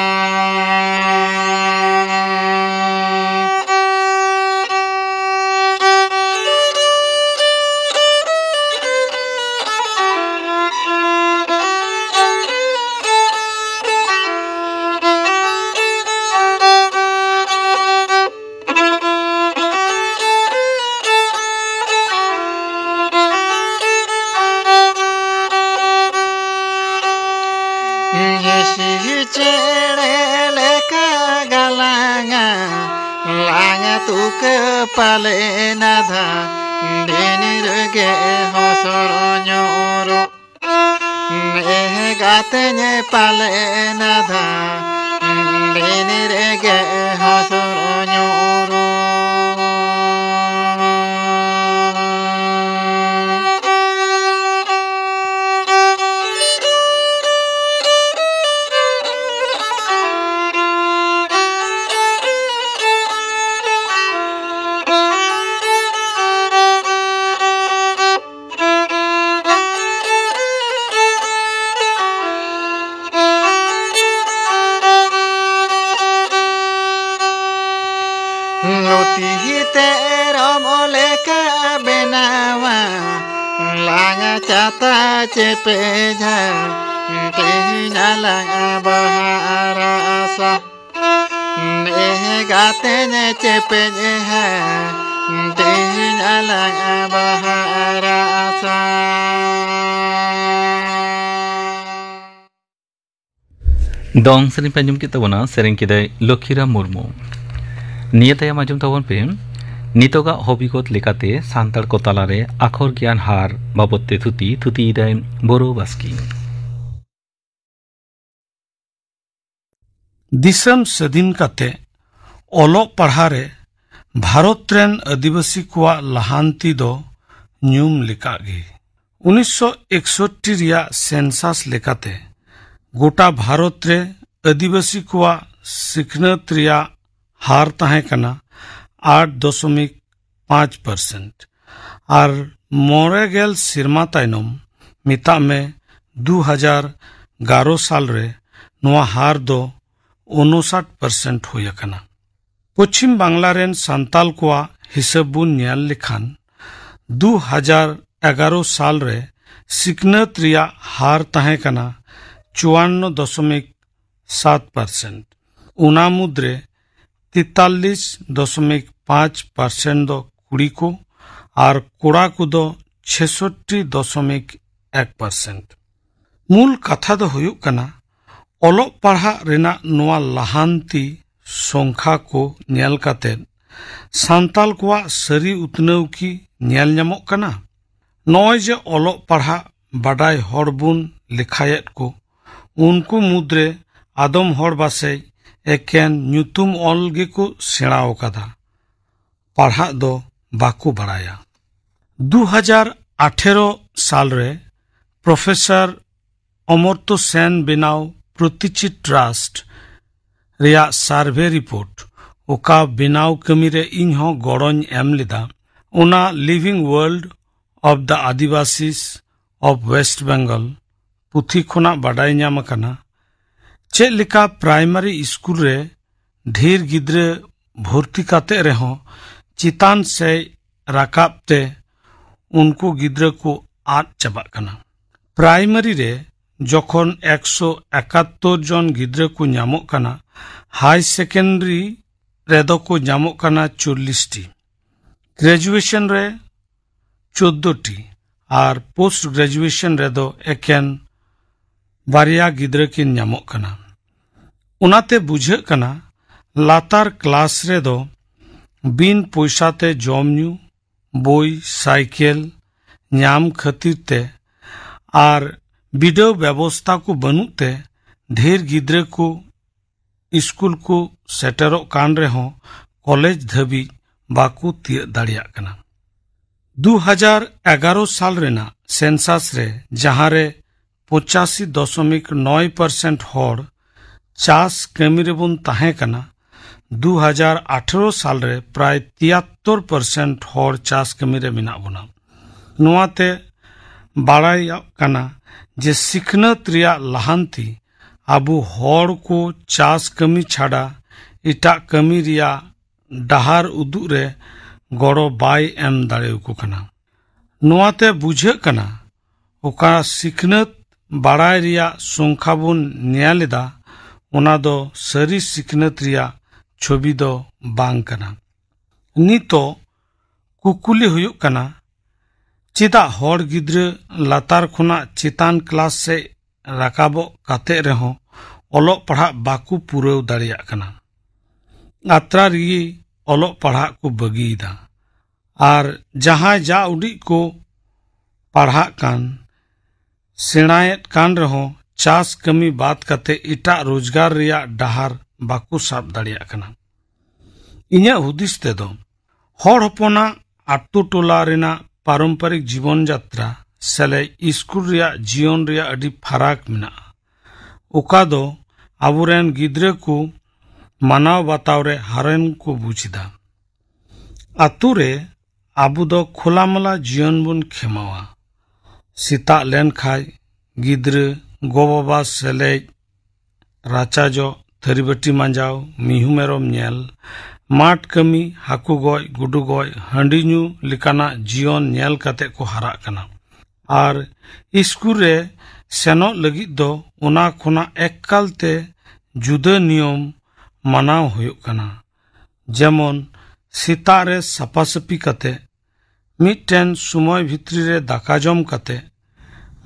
ᱦᱤᱥᱤ ᱪᱮᱬᱮ ᱞᱮᱠᱟ ᱜᱟᱞᱟᱝᱟ, ᱞᱟᱝ ᱛᱩᱠᱟᱹ ᱯᱟᱞᱮ ᱱᱟᱫᱷᱟ, ᱫᱤᱱ ᱨᱮᱜᱮ ᱦᱚᱥᱚᱨ ᱧᱩᱨᱩ᱾ ᱜᱟᱛᱮᱧ ᱯᱟᱞᱮ ᱱᱟᱫᱷᱟ, ᱫᱤᱱ ᱨᱮᱜᱮ ᱦᱚᱥᱚᱨ ᱧᱩᱨᱩ᱾ ᱞᱩᱛᱤ ᱛᱮᱨᱚᱢ ᱞᱮᱠᱟ ᱵᱮᱱᱟᱣᱟ, ᱞᱟᱝ ᱪᱟᱛᱟ ᱪᱮᱯᱮᱡᱟ, ᱛᱮᱦᱮᱧ ᱟᱞᱟᱝ ᱵᱟᱦᱟ ᱟᱨ ᱟᱥᱟ᱾ ᱱᱮ ᱜᱟᱛᱮᱧ ᱪᱮᱯᱮᱡ ᱦᱟ, ᱛᱮᱦᱮᱧ ᱟᱞᱟᱝ ᱵᱟᱦᱟ ᱟᱨ ᱟᱥᱟ᱾ ᱫᱚᱝ ᱥᱮᱨᱮᱧ ᱯᱮ ᱟᱸᱡᱚᱢ ᱠᱮᱫ ᱛᱟᱵᱚᱱᱟ, ᱥᱮᱨᱮᱧ ᱠᱮᱫᱟᱭ ᱞᱚᱠᱷᱤᱨᱟᱢ ᱢᱩᱨᱢᱩ᱾ ᱱᱤᱭᱟᱹ ᱛᱟᱭᱚᱢ ᱟᱸᱡᱚᱢ ᱛᱟᱵᱚᱱ ᱯᱮ ᱱᱤᱛᱚᱜᱟᱜ ᱦᱚᱵᱤᱜᱚᱛ ᱞᱮᱠᱟᱛᱮ ᱥᱟᱱᱛᱟᱲ ᱠᱚ ᱛᱟᱞᱟᱨᱮ ᱟᱠᱷᱚᱨ ᱜᱮᱭᱟᱱ ᱦᱟᱨ ᱵᱟᱵᱚᱫ ᱛᱮ ᱛᱷᱩᱛᱤ, ᱛᱷᱩᱛᱤᱭᱮᱫᱟᱭ ᱵᱳᱨᱳ ᱵᱟᱥᱠᱮ᱾ ᱫᱤᱥᱚᱢ ᱥᱟᱹᱫᱷᱤᱱ ᱠᱟᱛᱮ ᱚᱞᱚᱜ ᱯᱟᱲᱦᱟᱣ ᱨᱮ ᱵᱷᱟᱨᱚᱛ ᱨᱮᱱ ᱟᱹᱫᱤᱵᱟᱹᱥᱤ ᱠᱚᱣᱟᱜ ᱞᱟᱦᱟᱱᱛᱤ ᱫᱚ ᱧᱩᱢ ᱞᱮᱠᱟᱜ ᱜᱮ᱾ ᱩᱱᱤᱥᱥᱚ ᱮᱠᱥᱚᱴᱴᱤ ᱨᱮᱭᱟᱜ ᱥᱮᱱᱥᱟᱥ ᱞᱮᱠᱟᱛᱮ ᱜᱚᱴᱟ ᱵᱷᱟᱨᱚᱛ ᱨᱮ ᱟᱹᱫᱤᱵᱟᱹᱥᱤ ᱠᱚᱣᱟᱜ ᱥᱤᱠᱷᱱᱟᱹᱛ ᱨᱮᱭᱟᱜ ᱦᱟᱨ ᱛᱟᱦᱮᱸ ᱠᱟᱱᱟ ᱟᱴ ᱫᱚᱥᱚᱢᱤᱠ ᱯᱟᱸᱪ ᱯᱟᱨᱥᱮᱱᱴ᱾ ᱟᱨ ᱢᱚᱬᱮ ᱜᱮᱞ ᱥᱮᱨᱢᱟ ᱛᱟᱭᱱᱚᱢ, ᱢᱮᱛᱟᱜ ᱢᱮ ᱫᱩ ᱦᱟᱡᱟᱨ ᱮᱜᱟᱨᱚ ᱥᱟᱞ ᱨᱮ, ᱱᱚᱣᱟ ᱦᱟᱨ ᱫᱚ ᱩᱱᱩᱥᱟᱴ ᱯᱟᱨᱥᱮᱱᱴ ᱦᱩᱭ ᱟᱠᱟᱱᱟ᱾ ᱯᱚᱪᱷᱤᱢ ᱵᱟᱝᱞᱟ ᱨᱮᱱ ᱥᱟᱱᱛᱟᱞ ᱠᱚᱣᱟᱜ ᱦᱤᱥᱟᱹᱵ ᱵᱚᱱ ᱧᱮᱞ ᱞᱮᱠᱷᱟᱱ, ᱫᱩ ᱦᱟᱡᱟᱨ ᱮᱜᱟᱨᱚ ᱥᱟᱞ ᱨᱮ ᱥᱤᱠᱷᱱᱟᱹᱛ ᱨᱮᱭᱟᱜ ᱦᱟᱨ ᱛᱟᱦᱮᱸ ᱠᱟᱱᱟ ᱪᱩᱣᱟᱱᱱᱚ ᱫᱚᱥᱚᱢᱤᱠ ᱥᱟᱛ ᱯᱟᱨᱥᱮᱱᱴ᱾ ᱚᱱᱟ ᱢᱩᱫᱽᱨᱮ ᱛᱮᱛᱟᱞᱞᱤᱥ ᱫᱚᱥᱚᱢᱤᱠ ᱯᱟᱸᱪ ᱯᱟᱨᱥᱮᱱᱴ ᱫᱚ ᱠᱩᱲᱤ ᱠᱚ ᱟᱨ ᱠᱚᱲᱟ ᱠᱚᱫᱚ ᱪᱷᱮᱥᱚᱴᱴᱤ ᱫᱚᱥᱚᱢᱤᱠ ᱮᱠ ᱯᱟᱨᱥᱮᱱᱴ᱾ ᱢᱩᱞ ᱠᱟᱛᱷᱟ ᱫᱚ ᱦᱩᱭᱩᱜ ᱠᱟᱱᱟ, ᱚᱞᱚᱜ ᱯᱟᱲᱦᱟᱜ ᱨᱮᱱᱟᱜ ᱱᱚᱣᱟ ᱞᱟᱦᱟᱱᱛᱤ ᱥᱚᱝᱠᱷᱟ ᱠᱚ ᱧᱮᱞ ᱠᱟᱛᱮ ᱥᱟᱱᱛᱟᱞ ᱠᱚᱣᱟᱜ ᱥᱟᱹᱨᱤ ᱩᱛᱱᱟᱹᱣ ᱠᱤ ᱧᱮᱞ ᱧᱟᱢᱚᱜ ᱠᱟᱱᱟ? ᱱᱚᱜᱼᱚᱭ ᱡᱮ ᱚᱞᱚᱜ ᱯᱟᱲᱦᱟᱜ ᱵᱟᱰᱟᱭ ᱦᱚᱲ ᱵᱚᱱ ᱞᱮᱠᱷᱟᱭᱮᱫ ᱠᱚ, ᱩᱱᱠᱩ ᱢᱩᱫᱽᱨᱮ ᱟᱫᱚᱢ ᱦᱚᱲ ᱵᱟᱥᱮᱡ ᱮᱠᱮᱱ ᱧᱩᱛᱩᱢ ᱚᱞ ᱜᱮᱠᱚ ᱥᱮᱬᱟ ᱟᱠᱟᱫᱟ, ᱯᱟᱲᱦᱟᱜ ᱫᱚ ᱵᱟᱠᱚ ᱵᱟᱲᱟᱭᱟ᱾ ᱫᱩ ᱦᱟᱡᱟᱨ ᱟᱴᱷᱮᱨᱚ ᱥᱟᱞ ᱨᱮ ᱯᱨᱚᱯᱷᱮᱥᱚᱨ ᱚᱢᱚᱨᱛᱚ ᱥᱮᱱ ᱵᱮᱱᱟᱣ ᱯᱨᱚᱛᱤᱪᱤ ᱴᱨᱟᱥᱴ ᱨᱮᱭᱟᱜ ᱥᱟᱨᱵᱷᱮ ᱨᱤᱯᱳᱨᱴ, ᱚᱠᱟ ᱵᱮᱱᱟᱣ ᱠᱟᱹᱢᱤ ᱨᱮ ᱤᱧ ᱦᱚᱸ ᱜᱚᱲᱚᱧ ᱮᱢ ᱞᱮᱫᱟ, ᱚᱱᱟ Living World of the Adivasis of West Bengal ᱯᱩᱛᱷᱤ ᱠᱷᱚᱱᱟᱜ ᱵᱟᱰᱟᱭ ᱧᱟᱢ ᱟᱠᱟᱱᱟ, ᱪᱮᱫ ᱞᱮᱠᱟ ᱯᱨᱟᱭᱢᱟᱨᱤ ᱥᱠᱩᱞ ᱨᱮ ᱰᱷᱮᱨ ᱜᱤᱫᱽᱨᱟᱹ ᱵᱷᱚᱨᱛᱤ ᱠᱟᱛᱮ ᱨᱮᱦᱚᱸ ᱪᱮᱛᱟᱱ ᱥᱮᱡ ᱨᱟᱠᱟᱵ ᱛᱮ ᱩᱱᱠᱩ ᱜᱤᱫᱽᱨᱟᱹ ᱠᱚ ᱟᱫ ᱪᱟᱵᱟᱜ ᱠᱟᱱᱟ᱾ ᱯᱨᱟᱭᱢᱟᱨᱤ ᱨᱮ ᱡᱚᱠᱷᱚᱱ ᱮᱠᱥᱚ ᱮᱠᱟᱛᱛᱳᱨ ᱡᱚᱱ ᱜᱤᱫᱽᱨᱟᱹ ᱠᱚ ᱧᱟᱢᱚᱜ ᱠᱟᱱᱟ, ᱦᱟᱭ ᱥᱮᱠᱮᱱᱰᱟᱨᱤ ᱨᱮᱫᱚ ᱠᱚ ᱧᱟᱢᱚᱜ ᱠᱟᱱᱟ ᱪᱚᱞᱞᱤᱥ ᱴᱤ, ᱜᱨᱮᱡᱩᱭᱮᱥᱚᱱ ᱨᱮ ᱪᱳᱫᱽᱫᱳ ᱴᱤ ᱟᱨ ᱯᱳᱥᱴ ᱜᱨᱮᱡᱩᱭᱮᱥᱚᱱ ᱨᱮᱫᱚ ᱮᱠᱮᱱ ᱵᱟᱨᱭᱟ ᱜᱤᱫᱽᱨᱟᱹ ᱠᱤᱱ ᱧᱟᱢᱚᱜ ᱠᱟᱱᱟ᱾ ᱚᱱᱟᱛᱮ ᱵᱩᱡᱷᱟᱹᱜ ᱠᱟᱱᱟ, ᱞᱟᱛᱟᱨ ᱠᱞᱟᱥ ᱨᱮᱫᱚ ᱵᱤᱱ ᱯᱚᱭᱥᱟ ᱛᱮ ᱡᱚᱢ ᱧᱩ, ᱵᱳᱭ, ᱥᱟᱭᱠᱮᱞ ᱧᱟᱢ ᱠᱷᱟᱹᱛᱤᱨ ᱛᱮ ᱟᱨ ᱵᱤᱰᱟᱹᱣ ᱵᱮᱵᱚᱥᱛᱟ ᱠᱚ ᱵᱟᱹᱱᱩᱜ ᱛᱮ ᱰᱷᱮᱨ ᱜᱤᱫᱽᱨᱟᱹ ᱠᱚ ᱥᱠᱩᱞ ᱠᱚ ᱥᱮᱴᱮᱨᱚᱜ ᱠᱟᱱ ᱨᱮᱦᱚᱸ ᱠᱚᱞᱮᱡᱽ ᱫᱷᱟᱹᱵᱤᱡ ᱵᱟᱠᱚ ᱛᱤᱭᱟᱹᱜ ᱫᱟᱲᱮᱭᱟᱜ ᱠᱟᱱᱟ᱾ ᱫᱩ ᱦᱟᱡᱟᱨ ᱮᱜᱟᱨᱚ ᱥᱟᱞ ᱨᱮᱱᱟᱜ ᱥᱮᱱᱥᱟᱥ ᱨᱮ, ᱡᱟᱦᱟᱸ ᱨᱮ ᱯᱚᱸᱪᱟᱥᱤ ᱫᱚᱥᱚᱢᱤᱠ ᱱᱚᱭ ᱯᱟᱨᱥᱮᱱᱴ ᱦᱚᱲ ᱪᱟᱥ ᱠᱟᱹᱢᱤ ᱨᱮᱵᱚᱱ ᱛᱟᱦᱮᱸ ᱠᱟᱱᱟ᱾ ᱫᱩ ᱦᱟᱡᱟᱨ ᱟᱴᱷᱟᱨᱚ ᱥᱟᱞ ᱨᱮ ᱯᱨᱟᱭ ᱛᱤᱭᱟᱛᱛᱚᱨ ᱯᱟᱨᱥᱮᱱᱴ ᱦᱚᱲ ᱪᱟᱥ ᱠᱟᱹᱢᱤ ᱨᱮ ᱢᱮᱱᱟᱜ ᱵᱚᱱᱟ᱾ ᱱᱚᱣᱟ ᱛᱮ ᱵᱟᱲᱟᱭᱚᱜ ᱠᱟᱱᱟ ᱡᱮ ᱥᱤᱠᱷᱱᱟᱹᱛ ᱨᱮᱭᱟᱜ ᱞᱟᱦᱟᱱᱛᱤ ᱟᱵᱚ ᱦᱚᱲ ᱠᱚ ᱪᱟᱥ ᱠᱟᱹᱢᱤ ᱪᱷᱟᱰᱟ ᱮᱴᱟᱜ ᱠᱟᱹᱢᱤ ᱨᱮᱭᱟᱜ ᱰᱟᱦᱟᱨ ᱩᱫᱩᱜ ᱨᱮ ᱜᱚᱲᱚ ᱵᱟᱭ ᱮᱢ ᱫᱟᱲᱮᱭᱟᱠᱚ ᱠᱟᱱᱟ᱾ ᱱᱚᱣᱟ ᱛᱮ ᱵᱩᱡᱷᱟᱹᱜ ᱠᱟᱱᱟ, ᱚᱠᱟ ᱥᱤᱠᱷᱱᱟᱹᱛ ᱵᱟᱲᱟᱭ ᱨᱮᱭᱟᱜ ᱥᱚᱝᱠᱷᱟ ᱵᱚᱱ ᱧᱮᱞ ᱮᱫᱟ, ᱚᱱᱟ ᱫᱚ ᱥᱟᱹᱨᱤ ᱥᱤᱠᱷᱱᱟᱹᱛ ᱨᱮᱭᱟᱜ ᱪᱷᱚᱵᱤ ᱫᱚ ᱵᱟᱝ ᱠᱟᱱᱟ᱾ ᱱᱤᱛᱚᱜ ᱠᱩᱠᱞᱤ ᱦᱩᱭᱩᱜ ᱠᱟᱱᱟ, ᱪᱮᱫᱟᱜ ᱦᱚᱲ ᱜᱤᱫᱽᱨᱟᱹ ᱞᱟᱛᱟᱨ ᱠᱷᱚᱱᱟᱜ ᱪᱮᱛᱟᱱ ᱠᱞᱟᱥ ᱥᱮᱫ ᱨᱟᱠᱟᱵᱚᱜ ᱠᱟᱛᱮ ᱨᱮᱦᱚᱸ ᱚᱞᱚᱜ ᱯᱟᱲᱦᱟᱜ ᱵᱟᱠᱚ ᱯᱩᱨᱟᱹᱣ ᱫᱟᱲᱮᱭᱟᱜ ᱠᱟᱱᱟ? ᱟᱛᱨᱟ ᱨᱮᱜᱮ ᱚᱞᱚᱜ ᱯᱟᱲᱦᱟᱜ ᱠᱚ ᱵᱟᱹᱜᱤᱭᱮᱫᱟ᱾ ᱟᱨ ᱡᱟᱦᱟᱸᱭ ᱡᱟ ᱩᱰᱤᱡ ᱠᱚ ᱯᱟᱲᱦᱟᱜ ᱠᱟᱱ, ᱥᱮᱬᱟᱭᱮᱫ ᱠᱟᱱ ᱨᱮᱦᱚᱸ ᱪᱟᱥ ᱠᱟᱹᱢᱤ ᱵᱟᱫ ᱠᱟᱛᱮ ᱮᱴᱟᱜ ᱨᱳᱡᱽᱜᱟᱨ ᱨᱮᱭᱟᱜ ᱰᱟᱦᱟᱨ ᱵᱟᱠᱚ ᱥᱟᱵ ᱫᱟᱲᱮᱭᱟᱜ ᱠᱟᱱᱟ᱾ ᱤᱧᱟᱹᱜ ᱦᱩᱫᱤᱥ ᱛᱮᱫᱚ ᱦᱚᱲ ᱦᱚᱯᱚᱱᱟᱜ ᱟᱛᱳ ᱴᱚᱞᱟ ᱨᱮᱱᱟᱜ ᱯᱟᱨᱚᱢᱯᱚᱨᱤᱠ ᱡᱤᱵᱚᱱ ᱡᱟᱛᱨᱟ ᱥᱮᱞᱮᱫ ᱥᱠᱩᱞ ᱨᱮᱭᱟᱜ ᱡᱤᱭᱚᱱ ᱨᱮᱭᱟᱜ ᱟᱹᱰᱤ ᱯᱷᱟᱨᱟᱠ ᱢᱮᱱᱟᱜᱼᱟ, ᱚᱠᱟ ᱫᱚ ᱟᱵᱚᱨᱮᱱ ᱜᱤᱫᱽᱨᱟᱹ ᱠᱚ ᱢᱟᱱᱟᱣ ᱵᱟᱛᱟᱣ ᱨᱮ ᱦᱟᱨᱚᱱ ᱠᱚ ᱵᱩᱡᱽ ᱮᱫᱟ᱾ ᱟᱛᱳ ᱨᱮ ᱟᱵᱚ ᱫᱚ ᱠᱷᱳᱞᱟᱢᱟᱞᱟ ᱡᱤᱭᱚᱱ ᱵᱚᱱ ᱠᱷᱮᱢᱟᱣᱟ᱾ ᱥᱮᱛᱟᱜ ᱞᱮᱱ ᱠᱷᱟᱡ ᱜᱤᱫᱽᱨᱟᱹ, ᱜᱚ-ᱵᱟᱵᱟ ᱥᱮᱞᱮᱫ, ᱨᱟᱪᱟ ᱡᱚᱜ, ᱛᱷᱟᱹᱨᱤ ᱵᱟᱹᱴᱤ ᱢᱟᱸᱡᱟᱣ, ᱢᱤᱦᱩ ᱢᱮᱨᱚᱢ ᱧᱮᱞ, ᱢᱟᱴ ᱠᱟᱹᱢᱤ, ᱦᱟᱹᱠᱩ ᱜᱚᱡ, ᱜᱩᱰᱩ ᱜᱚᱡ, ᱦᱟᱺᱰᱤ ᱧᱩ ᱞᱮᱠᱟᱱᱟᱜ ᱡᱤᱭᱚᱱ ᱧᱮᱞ ᱠᱟᱛᱮ ᱠᱚ ᱦᱟᱨᱟᱜ ᱠᱟᱱᱟ᱾ ᱟᱨ ᱥᱠᱩᱞ ᱨᱮ ᱥᱮᱱᱚᱜ ᱞᱟᱹᱜᱤᱫ ᱫᱚ ᱚᱱᱟ ᱠᱷᱚᱱᱟᱜ ᱮᱠᱟᱞ ᱛᱮ ᱡᱩᱫᱟᱹ ᱱᱤᱭᱚᱢ ᱢᱟᱱᱟᱣ ᱦᱩᱭᱩᱜ ᱠᱟᱱᱟ᱾ ᱡᱮᱢᱚᱱ ᱥᱮᱛᱟᱜ ᱨᱮ ᱥᱟᱯᱟ ᱥᱟᱹᱯᱤ ᱠᱟᱛᱮ, ᱢᱤᱫᱴᱮᱱ ᱥᱚᱢᱚᱭ ᱵᱷᱤᱛᱨᱤ ᱨᱮ ᱫᱟᱠᱟ ᱡᱚᱢ ᱠᱟᱛᱮ,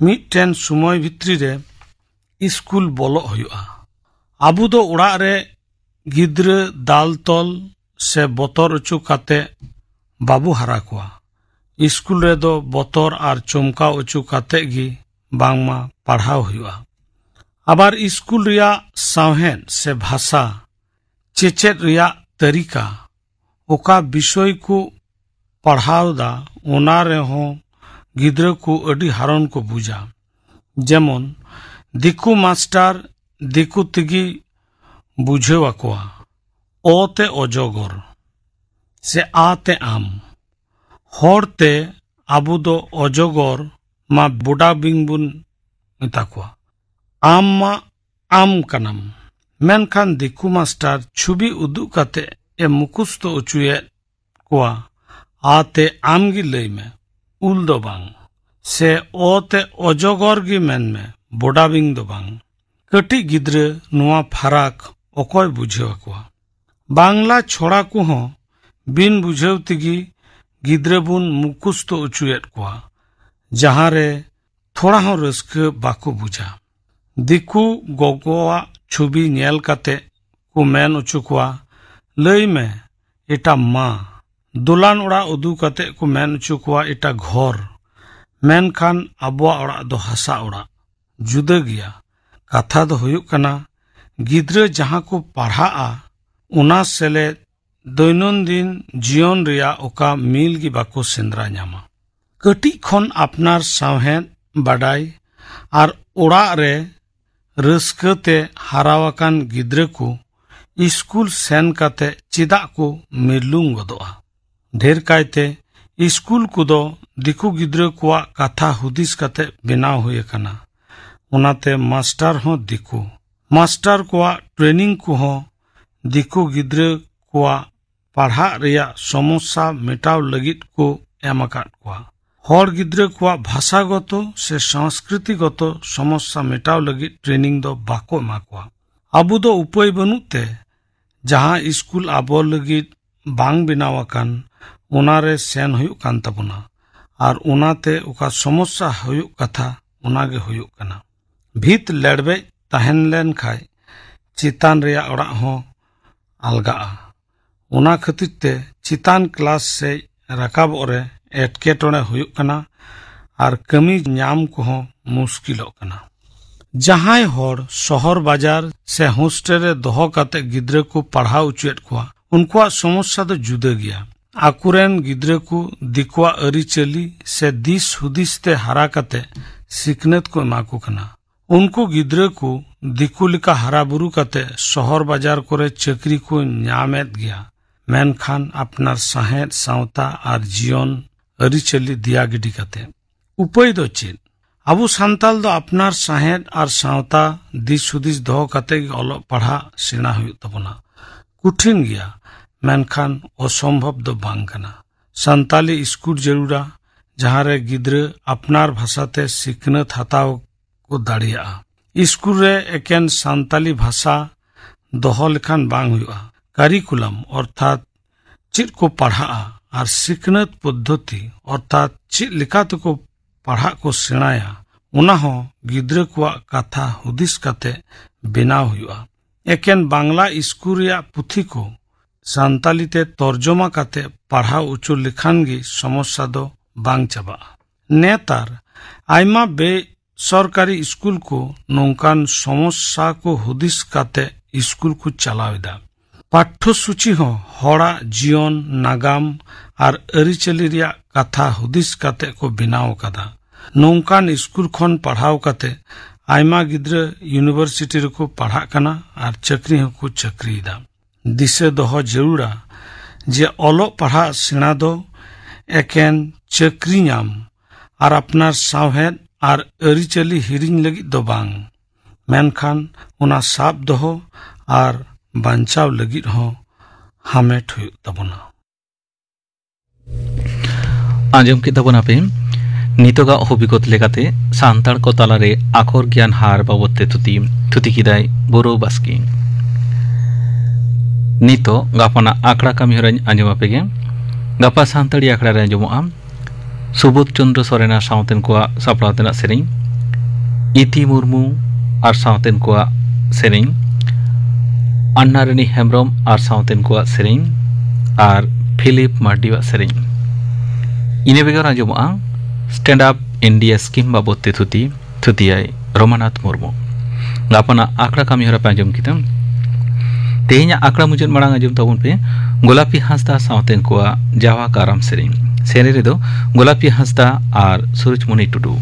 ᱢᱤᱫᱴᱮᱱ ᱥᱚᱢᱚᱭ ᱵᱷᱤᱛᱨᱤ ᱨᱮ ᱥᱠᱩᱞ ᱵᱚᱞᱚᱜ ᱦᱩᱭᱩᱜᱼᱟ᱾ ᱟᱵᱚ ᱫᱚ ᱚᱲᱟᱜ ᱨᱮ ᱜᱤᱫᱽᱨᱟᱹ ᱫᱟᱞ ᱛᱚᱞ ᱥᱮ ᱵᱚᱛᱚᱨ ᱦᱚᱪᱚ ᱠᱟᱛᱮ ᱵᱟᱵᱚ ᱦᱟᱨᱟ ᱠᱚᱣᱟ᱾ ᱥᱠᱩᱞ ᱨᱮᱫᱚ ᱵᱚᱛᱚᱨ ᱟᱨ ᱪᱚᱢᱠᱟᱣ ᱦᱚᱪᱚ ᱠᱟᱛᱮ ᱜᱮ ᱵᱟᱝᱢᱟ ᱯᱟᱲᱦᱟᱣ ᱦᱩᱭᱩᱜᱼᱟ᱾ ᱟᱵᱟᱨ ᱥᱠᱩᱞ ᱨᱮᱭᱟᱜ ᱥᱟᱶᱦᱮᱫ ᱥᱮ ᱵᱷᱟᱥᱟ, ᱪᱮᱪᱮᱫ ᱨᱮᱭᱟᱜ ᱛᱟᱹᱨᱤᱠᱟ, ᱚᱠᱟ ᱵᱤᱥᱚᱭ ᱠᱚ ᱯᱟᱲᱦᱟᱣ ᱫᱟ, ᱚᱱᱟ ᱨᱮᱦᱚᱸ ᱜᱤᱫᱽᱨᱟᱹ ᱠᱚ ᱟᱹᱰᱤ ᱦᱟᱨᱚᱱ ᱠᱚ ᱵᱩᱡᱟ᱾ ᱡᱮᱢᱚᱱ ᱫᱤᱠᱩ ᱢᱟᱥᱴᱟᱨ ᱫᱤᱠᱩ ᱛᱮᱜᱮ ᱵᱩᱡᱷᱟᱹᱣ ᱟᱠᱚᱣᱟ᱾ ᱚ ᱛᱮ ᱚᱡᱚᱜᱚᱨ ᱥᱮ ᱟ ᱛᱮ ᱟᱢ᱾ ᱦᱚᱲ ᱛᱮ ᱟᱵᱚ ᱫᱚ ᱚᱡᱚᱜᱚᱨ ᱢᱟ ᱵᱚᱰᱟ ᱵᱤᱧ ᱵᱚᱱ ᱢᱮᱛᱟ ᱠᱚᱣᱟ᱾ ᱟᱢ ᱢᱟ ᱟᱢ ᱠᱟᱱᱟᱢ, ᱢᱮᱱᱠᱷᱟᱱ ᱫᱤᱠᱩ ᱢᱟᱥᱴᱟᱨ ᱪᱷᱚᱵᱤ ᱩᱫᱩᱜ ᱠᱟᱛᱮ ᱮ ᱢᱩᱠᱷᱚᱥᱛᱚ ᱚᱪᱚᱭᱮᱫ ᱠᱚᱣᱟ᱾ ᱟ ᱛᱮ ᱟᱢ ᱜᱮ ᱞᱟᱹᱭ ᱢᱮ, ᱩᱞ ᱫᱚ ᱵᱟᱝ, ᱥᱮ ᱚ ᱛᱮ ᱚᱡᱚᱜᱚᱨ ᱜᱮ ᱢᱮᱱ ᱢᱮ, ᱵᱚᱰᱟ ᱵᱤᱧ ᱫᱚ ᱵᱟᱝ᱾ ᱠᱟᱹᱴᱤᱡ ᱜᱤᱫᱽᱨᱟᱹ ᱱᱚᱣᱟ ᱯᱷᱟᱨᱟᱠ ᱚᱠᱚᱭ ᱵᱩᱡᱷᱟᱹᱣ ᱟᱠᱚᱣᱟ? ᱵᱟᱝᱞᱟ ᱪᱷᱚᱲᱟ ᱠᱚᱦᱚᱸ ᱵᱤᱱ ᱵᱩᱡᱷᱟᱹᱣ ᱛᱮᱜᱮ ᱜᱤᱫᱽᱨᱟᱹ ᱵᱚᱱ ᱢᱩᱠᱷᱚᱥᱛᱚ ᱚᱪᱚᱭᱮᱫ ᱠᱚᱣᱟ, ᱡᱟᱦᱟᱸ ᱨᱮ ᱛᱷᱚᱲᱟ ᱦᱚᱸ ᱨᱟᱹᱥᱠᱟᱹ ᱵᱟᱠᱚ ᱵᱩᱡᱟ᱾ ᱫᱤᱠᱩ ᱜᱚᱜᱚᱣᱟᱜ ᱪᱷᱚᱵᱤ ᱧᱮᱞ ᱠᱟᱛᱮ ᱠᱚ ᱢᱮᱱ ᱚᱪᱚ ᱠᱚᱣᱟ, "ᱞᱟᱹᱭ ᱢᱮ, ᱮᱴᱟ ᱢᱟ?" ᱫᱚᱞᱟᱱ ᱚᱲᱟᱜ ᱩᱫᱩᱜ ᱠᱟᱛᱮ ᱠᱚ ᱢᱮᱱ ᱚᱪᱚ ᱠᱚᱣᱟ, "ᱮᱴᱟ ᱜᱷᱚᱨ", ᱢᱮᱱᱠᱷᱟᱱ ᱟᱵᱚᱣᱟᱜ ᱚᱲᱟᱜ ᱫᱚ ᱦᱟᱥᱟ ᱚᱲᱟᱜ᱾ ᱡᱩᱫᱟᱹ ᱜᱮᱭᱟ᱾ ᱠᱟᱛᱷᱟ ᱫᱚ ᱦᱩᱭᱩᱜ ᱠᱟᱱᱟ, ᱜᱤᱫᱽᱨᱟᱹ ᱡᱟᱦᱟᱸ ᱠᱚ ᱯᱟᱲᱦᱟᱜᱼᱟ, ᱚᱱᱟ ᱥᱮᱞᱮᱫ ᱫᱳᱭᱱᱚᱱᱫᱤᱱ ᱡᱤᱭᱚᱱ ᱨᱮᱭᱟᱜ ᱚᱠᱟ ᱢᱤᱞ ᱜᱮ ᱵᱟᱠᱚ ᱥᱮᱸᱫᱽᱨᱟ ᱧᱟᱢᱟ᱾ ᱠᱟᱹᱴᱤᱡ ᱠᱷᱚᱱ ᱟᱯᱱᱟᱨ ᱥᱟᱶᱦᱮᱫ ᱵᱟᱰᱟᱭ ᱟᱨ ᱚᱲᱟᱜ ᱨᱮ ᱨᱟᱹᱥᱠᱟᱹ ᱛᱮ ᱦᱟᱨᱟᱣᱟᱠᱟᱱ ᱜᱤᱫᱽᱨᱟᱹ ᱠᱚ ᱤᱥᱠᱩᱞ ᱥᱮᱱ ᱠᱟᱛᱮ ᱪᱮᱫᱟᱜ ᱠᱚ ᱢᱤᱨᱞᱩᱝ ᱜᱚᱫᱚᱜᱼᱟ? ᱰᱷᱮᱨ ᱠᱟᱭᱛᱮ ᱤᱥᱠᱩᱞ ᱠᱚᱫᱚ ᱫᱤᱠᱩ ᱜᱤᱫᱽᱨᱟᱹ ᱠᱚᱣᱟᱜ ᱠᱟᱛᱷᱟ ᱦᱩᱫᱤᱥ ᱠᱟᱛᱮ ᱵᱮᱱᱟᱣ ᱦᱩᱭ ᱟᱠᱟᱱᱟ᱾ ᱚᱱᱟᱛᱮ ᱢᱟᱥᱴᱟᱨ ᱦᱚᱸ ᱫᱤᱠᱩ᱾ ᱢᱟᱥᱴᱟᱨ ᱠᱚᱣᱟᱜ ᱴᱨᱮᱱᱤᱝ ᱠᱚᱦᱚᱸ ᱫᱤᱠᱩ ᱜᱤᱫᱽᱨᱟᱹ ᱠᱚᱣᱟᱜ ᱯᱟᱲᱦᱟᱜ ᱨᱮᱭᱟᱜ ᱥᱚᱢᱚᱥᱥᱟ ᱢᱮᱴᱟᱣ ᱞᱟᱹᱜᱤᱫ ᱠᱚ ᱮᱢ ᱟᱠᱟᱫ ᱠᱚᱣᱟ᱾ ᱦᱚᱲ ᱜᱤᱫᱽᱨᱟᱹ ᱠᱚᱣᱟᱜ ᱵᱷᱟᱥᱟᱜᱚᱛᱚ ᱥᱮ ᱥᱚᱝᱥᱠᱨᱤᱛᱤᱜᱚᱛᱚ ᱥᱚᱢᱚᱥᱥᱟ ᱢᱮᱴᱟᱣ ᱞᱟᱹᱜᱤᱫ ᱴᱨᱮᱱᱤᱝ ᱫᱚ ᱵᱟᱠᱚ ᱮᱢᱟ ᱠᱚᱣᱟ᱾ ᱟᱵᱚ ᱫᱚ ᱩᱯᱟᱹᱭ ᱵᱟᱹᱱᱩᱜ ᱛᱮ ᱡᱟᱦᱟᱸ ᱤᱥᱠᱩᱞ ᱟᱵᱚ ᱞᱟᱹᱜᱤᱫ ᱵᱟᱝ ᱵᱮᱱᱟᱣ ᱟᱠᱟᱱ, ᱚᱱᱟ ᱨᱮ ᱥᱮᱱ ᱦᱩᱭᱩᱜ ᱠᱟᱱ ᱛᱟᱵᱚᱱᱟ᱾ ᱟᱨ ᱚᱱᱟᱛᱮ ᱚᱠᱟ ᱥᱚᱢᱚᱥᱥᱟ ᱦᱩᱭᱩᱜ ᱠᱟᱛᱷᱟ, ᱚᱱᱟ ᱜᱮ ᱦᱩᱭᱩᱜ ᱠᱟᱱᱟ᱾ ᱵᱷᱤᱛ ᱞᱮᱲᱵᱮᱡ ᱛᱟᱦᱮᱱ ᱞᱮᱱ ᱠᱷᱟᱡ ᱪᱮᱛᱟᱱ ᱨᱮᱭᱟᱜ ᱚᱲᱟᱜ ᱦᱚᱸ ᱟᱞᱜᱟᱜᱼᱟ᱾ ᱚᱱᱟ ᱠᱷᱟᱹᱛᱤᱨ ᱛᱮ ᱪᱮᱛᱟᱱ ᱠᱞᱟᱥ ᱥᱮᱡ ᱨᱟᱠᱟᱵᱚᱜ ᱨᱮ ᱮᱴᱠᱮᱴᱚᱬᱮ ᱦᱩᱭᱩᱜ ᱠᱟᱱᱟ ᱟᱨ ᱠᱟᱹᱢᱤ ᱧᱟᱢ ᱠᱚᱦᱚᱸ ᱢᱩᱥᱠᱤᱞᱚᱜ ᱠᱟᱱᱟ᱾ ᱡᱟᱦᱟᱸᱭ ᱦᱚᱲ ᱥᱚᱦᱚᱨ ᱵᱟᱡᱟᱨ ᱥᱮ ᱦᱳᱥᱴᱮᱞ ᱨᱮ ᱫᱚᱦᱚ ᱠᱟᱛᱮ ᱜᱤᱫᱽᱨᱟᱹ ᱠᱚ ᱯᱟᱲᱦᱟᱣ ᱚᱪᱚᱭᱮᱫ ᱠᱚᱣᱟ, ᱩᱱᱠᱩᱣᱟᱜ ᱥᱚᱢᱚᱥᱥᱟ ᱫᱚ ᱡᱩᱫᱟᱹ ᱜᱮᱭᱟ᱾ ᱟᱠᱚᱨᱮᱱ ᱜᱤᱫᱽᱨᱟᱹ ᱠᱚ ᱫᱤᱠᱩᱣᱟᱜ ᱟᱹᱨᱤᱪᱟᱹᱞᱤ ᱥᱮ ᱫᱤᱥ ᱦᱩᱫᱤᱥ ᱛᱮ ᱦᱟᱨᱟ ᱠᱟᱛᱮ ᱥᱤᱠᱷᱱᱟᱹᱛ ᱠᱚ ᱮᱢᱟ ᱠᱚ ᱠᱟᱱᱟ᱾ ᱩᱱᱠᱩ ᱜᱤᱫᱽᱨᱟᱹ ᱠᱚ ᱫᱤᱠᱩ ᱞᱮᱠᱟ ᱦᱟᱨᱟ ᱵᱩᱨᱩ ᱠᱟᱛᱮ ᱥᱚᱦᱚᱨ ᱵᱟᱡᱟᱨ ᱠᱚᱨᱮ ᱪᱟᱹᱠᱨᱤ ᱠᱚ ᱧᱟᱢᱮᱫ ᱜᱮᱭᱟ, ᱢᱮᱱᱠᱷᱟᱱ ᱟᱯᱱᱟᱨ ᱥᱟᱶᱦᱮᱫ, ᱥᱟᱶᱛᱟ ᱟᱨ ᱡᱤᱭᱚᱱ ᱟᱹᱨᱤᱪᱟᱹᱞᱤ ᱫᱮᱭᱟ ᱜᱤᱰᱤ ᱠᱟᱛᱮ᱾ ᱩᱯᱟᱹᱭ ᱫᱚ ᱪᱮᱫ? ᱟᱵᱚ ᱥᱟᱱᱛᱟᱞ ᱫᱚ ᱟᱯᱱᱟᱨ ᱥᱟᱶᱦᱮᱫ ᱟᱨ ᱥᱟᱶᱛᱟ ᱫᱤᱥ ᱦᱩᱫᱤᱥ ᱫᱚᱦᱚ ᱠᱟᱛᱮ ᱜᱮ ᱚᱞᱚᱜ ᱯᱟᱲᱦᱟᱜ ᱥᱮᱬᱟ ᱦᱩᱭᱩᱜ ᱛᱟᱵᱚᱱᱟ᱾ ᱠᱩᱴᱷᱤᱱ ᱜᱮᱭᱟ, ᱢᱮᱱᱠᱷᱟᱱ ᱚᱥᱚᱢᱵᱷᱚᱵ ᱫᱚ ᱵᱟᱝ ᱠᱟᱱᱟ᱾ ᱥᱟᱱᱛᱟᱞᱤ ᱥᱠᱩᱞ ᱡᱟᱹᱨᱩᱲᱟ, ᱡᱟᱦᱟᱸ ᱨᱮ ᱜᱤᱫᱽᱨᱟᱹ ᱟᱯᱱᱟᱨ ᱵᱷᱟᱥᱟᱛᱮ ᱥᱤᱠᱷᱱᱟᱹᱛ ᱦᱟᱛᱟᱣ ᱠᱚ ᱫᱟᱲᱮᱭᱟᱜᱼᱟ᱾ ᱥᱠᱩᱞ ᱨᱮ ᱮᱠᱮᱱ ᱥᱟᱱᱛᱟᱞᱤ ᱵᱷᱟᱥᱟ ᱫᱚᱦᱚ ᱞᱮᱠᱷᱟᱱ ᱵᱟᱝ ᱦᱩᱭᱩᱜᱼᱟ᱾ ᱠᱟᱨᱤᱠᱩᱞᱟᱢ ᱚᱨᱛᱷᱟᱛ ᱪᱮᱫ ᱠᱚ ᱯᱟᱲᱦᱟᱜᱼᱟ ᱟᱨ ᱥᱤᱠᱷᱱᱟᱹᱛ ᱯᱚᱫᱽᱫᱷᱚᱛᱤ ᱚᱨᱛᱷᱟᱛ ᱪᱮᱫ ᱞᱮᱠᱟ ᱛᱮᱠᱚ ᱯᱟᱲᱦᱟᱜ ᱠᱚ ᱥᱮᱬᱟᱭᱟ, ᱚᱱᱟ ᱦᱚᱸ ᱜᱤᱫᱽᱨᱟᱹ ᱠᱚᱣᱟᱜ ᱠᱟᱛᱷᱟ ᱦᱩᱫᱤᱥ ᱠᱟᱛᱮ ᱵᱮᱱᱟᱣ ᱦᱩᱭᱩᱜᱼᱟ᱾ ᱮᱠᱮᱱ ᱵᱟᱝᱞᱟ ᱥᱠᱩᱞ ᱨᱮᱭᱟᱜ ᱯᱩᱛᱷᱤ ᱠᱚ ᱥᱟᱱᱛᱟᱞᱤ ᱛᱮ ᱛᱚᱨᱡᱚᱢᱟ ᱠᱟᱛᱮ ᱯᱟᱲᱦᱟᱣ ᱦᱚᱪᱚ ᱞᱮᱠᱷᱟᱱ ᱜᱮ ᱥᱚᱢᱚᱥᱥᱟ ᱫᱚ ᱵᱟᱝ ᱪᱟᱵᱟᱜᱼᱟ᱾ ᱱᱮᱛᱟᱨ ᱟᱭᱢᱟ ᱵᱮᱥᱚᱨᱠᱟᱨᱤ ᱥᱠᱩᱞ ᱠᱚ ᱱᱚᱝᱠᱟᱱ ᱥᱚᱢᱚᱥᱥᱟ ᱠᱚ ᱦᱩᱫᱤᱥ ᱠᱟᱛᱮ ᱥᱠᱩᱞ ᱠᱚ ᱪᱟᱞᱟᱣ ᱮᱫᱟ᱾ ᱯᱟᱴᱷᱚᱥᱩᱪᱤ ᱦᱚᱸ ᱦᱚᱲᱟᱜ ᱡᱤᱭᱚᱱ, ᱱᱟᱜᱟᱢ ᱟᱨ ᱟᱹᱨᱤᱪᱟᱹᱞᱤ ᱨᱮᱭᱟᱜ ᱠᱟᱛᱷᱟ ᱦᱩᱫᱤᱥ ᱠᱟᱛᱮ ᱠᱚ ᱵᱮᱱᱟᱣ ᱟᱠᱟᱫᱟ᱾ ᱱᱚᱝᱠᱟᱱ ᱥᱠᱩᱞ ᱠᱷᱚᱱ ᱯᱟᱲᱦᱟᱣ ᱠᱟᱛᱮ ᱟᱭᱢᱟ ᱜᱤᱫᱽᱨᱟᱹ ᱤᱭᱩᱱᱤᱵᱷᱟᱨᱥᱤᱴᱤ ᱨᱮᱠᱚ ᱯᱟᱲᱦᱟᱜ ᱠᱟᱱᱟ ᱟᱨ ᱪᱟᱹᱠᱨᱤ ᱦᱚᱸᱠᱚ ᱪᱟᱹᱠᱨᱤᱭᱮᱫᱟ᱾ ᱫᱤᱥᱟᱹ ᱫᱚᱦᱚ ᱡᱟᱹᱨᱩᱲᱟ ᱡᱮ ᱚᱞᱚᱜ ᱯᱟᱲᱦᱟᱜ ᱥᱮᱬᱟ ᱫᱚ ᱮᱠᱮᱱ ᱪᱟᱹᱠᱨᱤ ᱧᱟᱢ ᱟᱨ ᱟᱯᱱᱟᱨ ᱥᱟᱶᱦᱮᱫ ᱟᱨ ᱟᱹᱨᱤᱪᱟᱹᱞᱤ ᱦᱤᱲᱤᱧ ᱞᱟᱹᱜᱤᱫ ᱫᱚ ᱵᱟᱝ, ᱢᱮᱱᱠᱷᱟᱱ ᱚᱱᱟ ᱥᱟᱵ ᱫᱚᱦᱚ ᱟᱨ ᱵᱟᱧᱪᱟᱣ ᱞᱟᱹᱜᱤᱫ ᱦᱚᱸ ᱦᱟᱢᱮᱴ ᱦᱩᱭᱩᱜ ᱛᱟᱵᱚᱱᱟ᱾ ᱟᱸᱡᱚᱢ ᱠᱮᱫ ᱛᱟᱵᱚᱱᱟᱯᱮ ᱱᱤᱛᱚᱜᱟᱜ ᱦᱚᱵᱤᱜᱚᱛ ᱞᱮᱠᱟᱛᱮ ᱥᱟᱱᱛᱟᱲ ᱠᱚ ᱛᱟᱞᱟᱨᱮ ᱟᱠᱷᱚᱨ ᱜᱮᱭᱟᱱ ᱦᱟᱨ ᱵᱟᱵᱚᱫ ᱛᱮ ᱛᱷᱩᱛᱤ᱾ ᱛᱷᱩᱛᱤ ᱠᱮᱫᱟᱭ ᱵᱳᱨᱳ ᱵᱟᱥᱠᱮ᱾ ᱱᱤᱛᱚᱜ ᱜᱟᱯᱟᱱᱟᱜ ᱟᱠᱷᱲᱟ ᱠᱟᱹᱢᱤ ᱦᱚᱨᱟᱧ ᱟᱸᱡᱚᱢ ᱟᱯᱮ ᱜᱮ᱾ ᱜᱟᱯᱟ ᱥᱟᱱᱛᱟᱲᱤ ᱟᱠᱷᱲᱟ ᱨᱮ ᱟᱸᱡᱚᱢᱚᱜᱼᱟ ᱥᱩᱵᱳᱫᱷ ᱪᱚᱱᱫᱨᱚ ᱥᱚᱨᱮᱱ ᱟᱨ ᱥᱟᱶᱛᱮᱱ ᱠᱚᱣᱟᱜ ᱥᱟᱯᱲᱟᱣ ᱛᱮᱱᱟᱜ ᱥᱮᱨᱮᱧ, ᱤᱛᱤ ᱢᱩᱨᱢᱩ ᱟᱨ ᱥᱟᱶᱛᱮᱱ ᱠᱚᱣᱟᱜ ᱥᱮᱨᱮᱧ, ᱟᱱᱱᱟ ᱨᱟᱱᱤ ᱦᱮᱢᱵᱨᱚᱢ ᱟᱨ ᱥᱟᱶᱛᱮᱱ ᱠᱚᱣᱟᱜ ᱥᱮᱨᱮᱧ, ᱟᱨ ᱯᱷᱤᱞᱤᱯ ᱢᱟᱨᱰᱤᱣᱟᱜ ᱥᱮᱨᱮᱧ᱾ ᱤᱱᱟᱹ ᱵᱮᱜᱚᱨ ᱟᱸᱡᱚᱢᱚᱜᱼᱟ ᱥᱴᱮᱱᱰ ᱟᱯ ᱤᱱᱰᱤᱭᱟ ᱥᱠᱤᱢ ᱵᱟᱵᱚᱫ ᱛᱮ ᱛᱷᱩᱛᱤ, ᱛᱷᱩᱛᱤᱭᱟᱭ ᱨᱚᱢᱟᱱᱟᱛᱷ ᱢᱩᱨᱢᱩ᱾ ᱜᱟᱯᱟᱱᱟᱜ ᱟᱠᱷᱲᱟ ᱠᱟᱹᱢᱤ ᱦᱚᱨᱟ ᱯᱮ ᱟᱸᱡᱚᱢ ᱠᱮᱫᱟ᱾ ᱛᱮᱦᱮᱧᱟᱜ ᱟᱠᱷᱲᱟ ᱢᱩᱪᱟᱹᱫ ᱢᱟᱲᱟᱝ ᱟᱸᱡᱚᱢ ᱛᱟᱵᱚᱱ ᱯᱮ ᱜᱳᱞᱟᱯᱤ ᱦᱟᱸᱥᱫᱟ ᱥᱟᱶᱛᱮᱱ ᱠᱚᱣᱟᱜ ᱡᱟᱣᱟ ᱠᱟᱨᱟᱢ ᱥᱮᱨᱮᱧ᱾ ᱥᱮᱨᱮᱧ ᱨᱮᱫᱚ ᱜᱳᱞᱟᱯᱤ ᱦᱟᱸᱥᱫᱟ ᱟᱨ ᱥᱩᱨᱩᱡᱽᱢᱩᱱᱤ ᱴᱩᱰᱩ᱾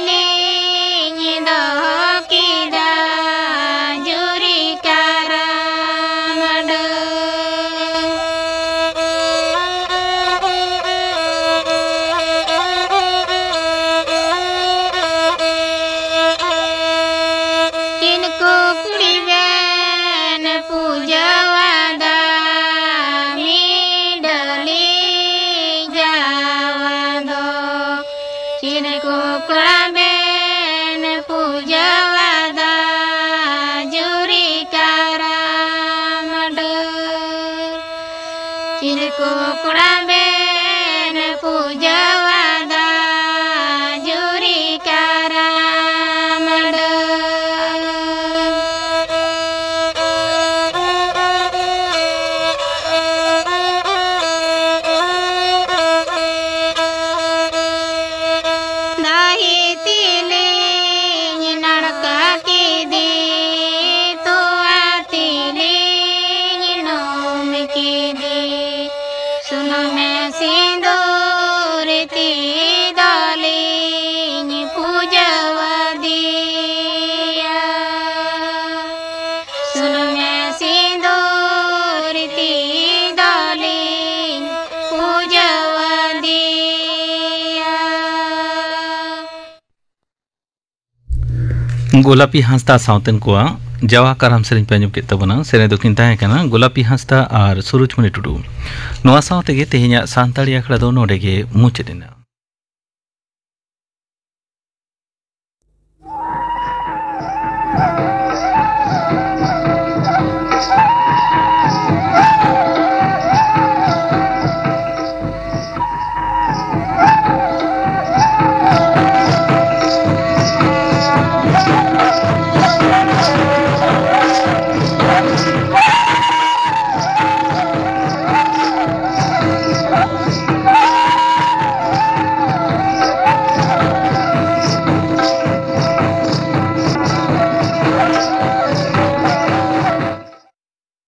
ᱟᱲᱟᱨᱤᱞᱤᱧ ᱫᱚᱦᱚ ᱠᱮᱫᱟ ᱡᱩᱨᱤ ᱠᱟᱨᱟᱢ ᱰᱟᱹᱨ᱾ ᱪᱤᱱ ᱠᱩᱠᱲᱤ ᱵᱮᱱ ᱯᱩᱡᱟᱹᱣᱟᱫᱟ ᱢᱤᱰᱟᱹᱞᱤ ᱡᱟᱣᱟ ᱫᱚ᱾ ᱪᱤᱱ ᱠᱩᱠᱲᱟ ᱵᱮᱱ ᱯᱩᱡᱟᱹᱣᱟᱫᱟ ᱡᱩᱨᱤ ᱠᱟᱨᱟᱢ ᱰᱟᱹᱨ᱾ ᱪᱤᱞᱤ ᱠᱚ ᱠᱚᱲᱟ ᱵᱮᱱ ᱯᱩᱡᱟᱹᱣᱟᱫᱟ ᱡᱩᱨᱤ ᱠᱟᱨᱟᱢ ᱰᱟᱹᱨ᱾ ᱫᱟᱦᱤ ᱛᱤᱞᱤᱧ ᱱᱟᱲᱠᱟ ᱠᱮᱫᱮ, ᱛᱚᱣᱟ ᱛᱤᱞᱤᱧ ᱱᱚᱢ ᱠᱮᱫᱮ᱾ ᱥᱩᱱᱩᱢ ᱥᱤᱸᱫᱩᱨ ᱛᱤ ᱫᱚᱞᱤᱧ ᱯᱩᱡᱟᱹᱣᱟᱫᱮᱭᱟ᱾ ᱥᱩᱱᱩᱢ ᱥᱤᱸᱫᱩᱨ ᱛᱤ ᱫᱚᱞᱤᱧ ᱯᱩᱡᱟᱹᱣᱟᱫᱮᱭᱟ᱾ ᱜᱳᱞᱟᱯᱤ ᱦᱟᱸᱥᱫᱟ ᱥᱟᱶᱛᱮᱱ ᱠᱚᱣᱟᱜ ᱡᱟᱣᱟ ᱠᱟᱨᱟᱢ ᱥᱮᱨᱮᱧ ᱯᱮ ᱟᱸᱡᱚᱢ ᱠᱮᱫ ᱛᱟᱵᱚᱱᱟ᱾ ᱥᱮᱨᱮᱧ ᱫᱚᱠᱤᱱ ᱛᱟᱦᱮᱸ ᱠᱟᱱᱟ ᱜᱳᱞᱟᱯᱤ ᱦᱟᱸᱥᱫᱟ ᱟᱨ ᱥᱩᱨᱩᱡᱽᱢᱩᱱᱤ ᱴᱩᱰᱩ᱾ ᱱᱚᱣᱟ ᱥᱟᱶ ᱛᱮᱜᱮ ᱛᱮᱦᱮᱧᱟᱜ ᱥᱟᱱᱛᱟᱲᱤ ᱟᱠᱷᱲᱟ ᱫᱚ ᱱᱚᱰᱮ ᱜᱮ ᱢᱩᱪᱟᱹᱫ ᱮᱱᱟ᱾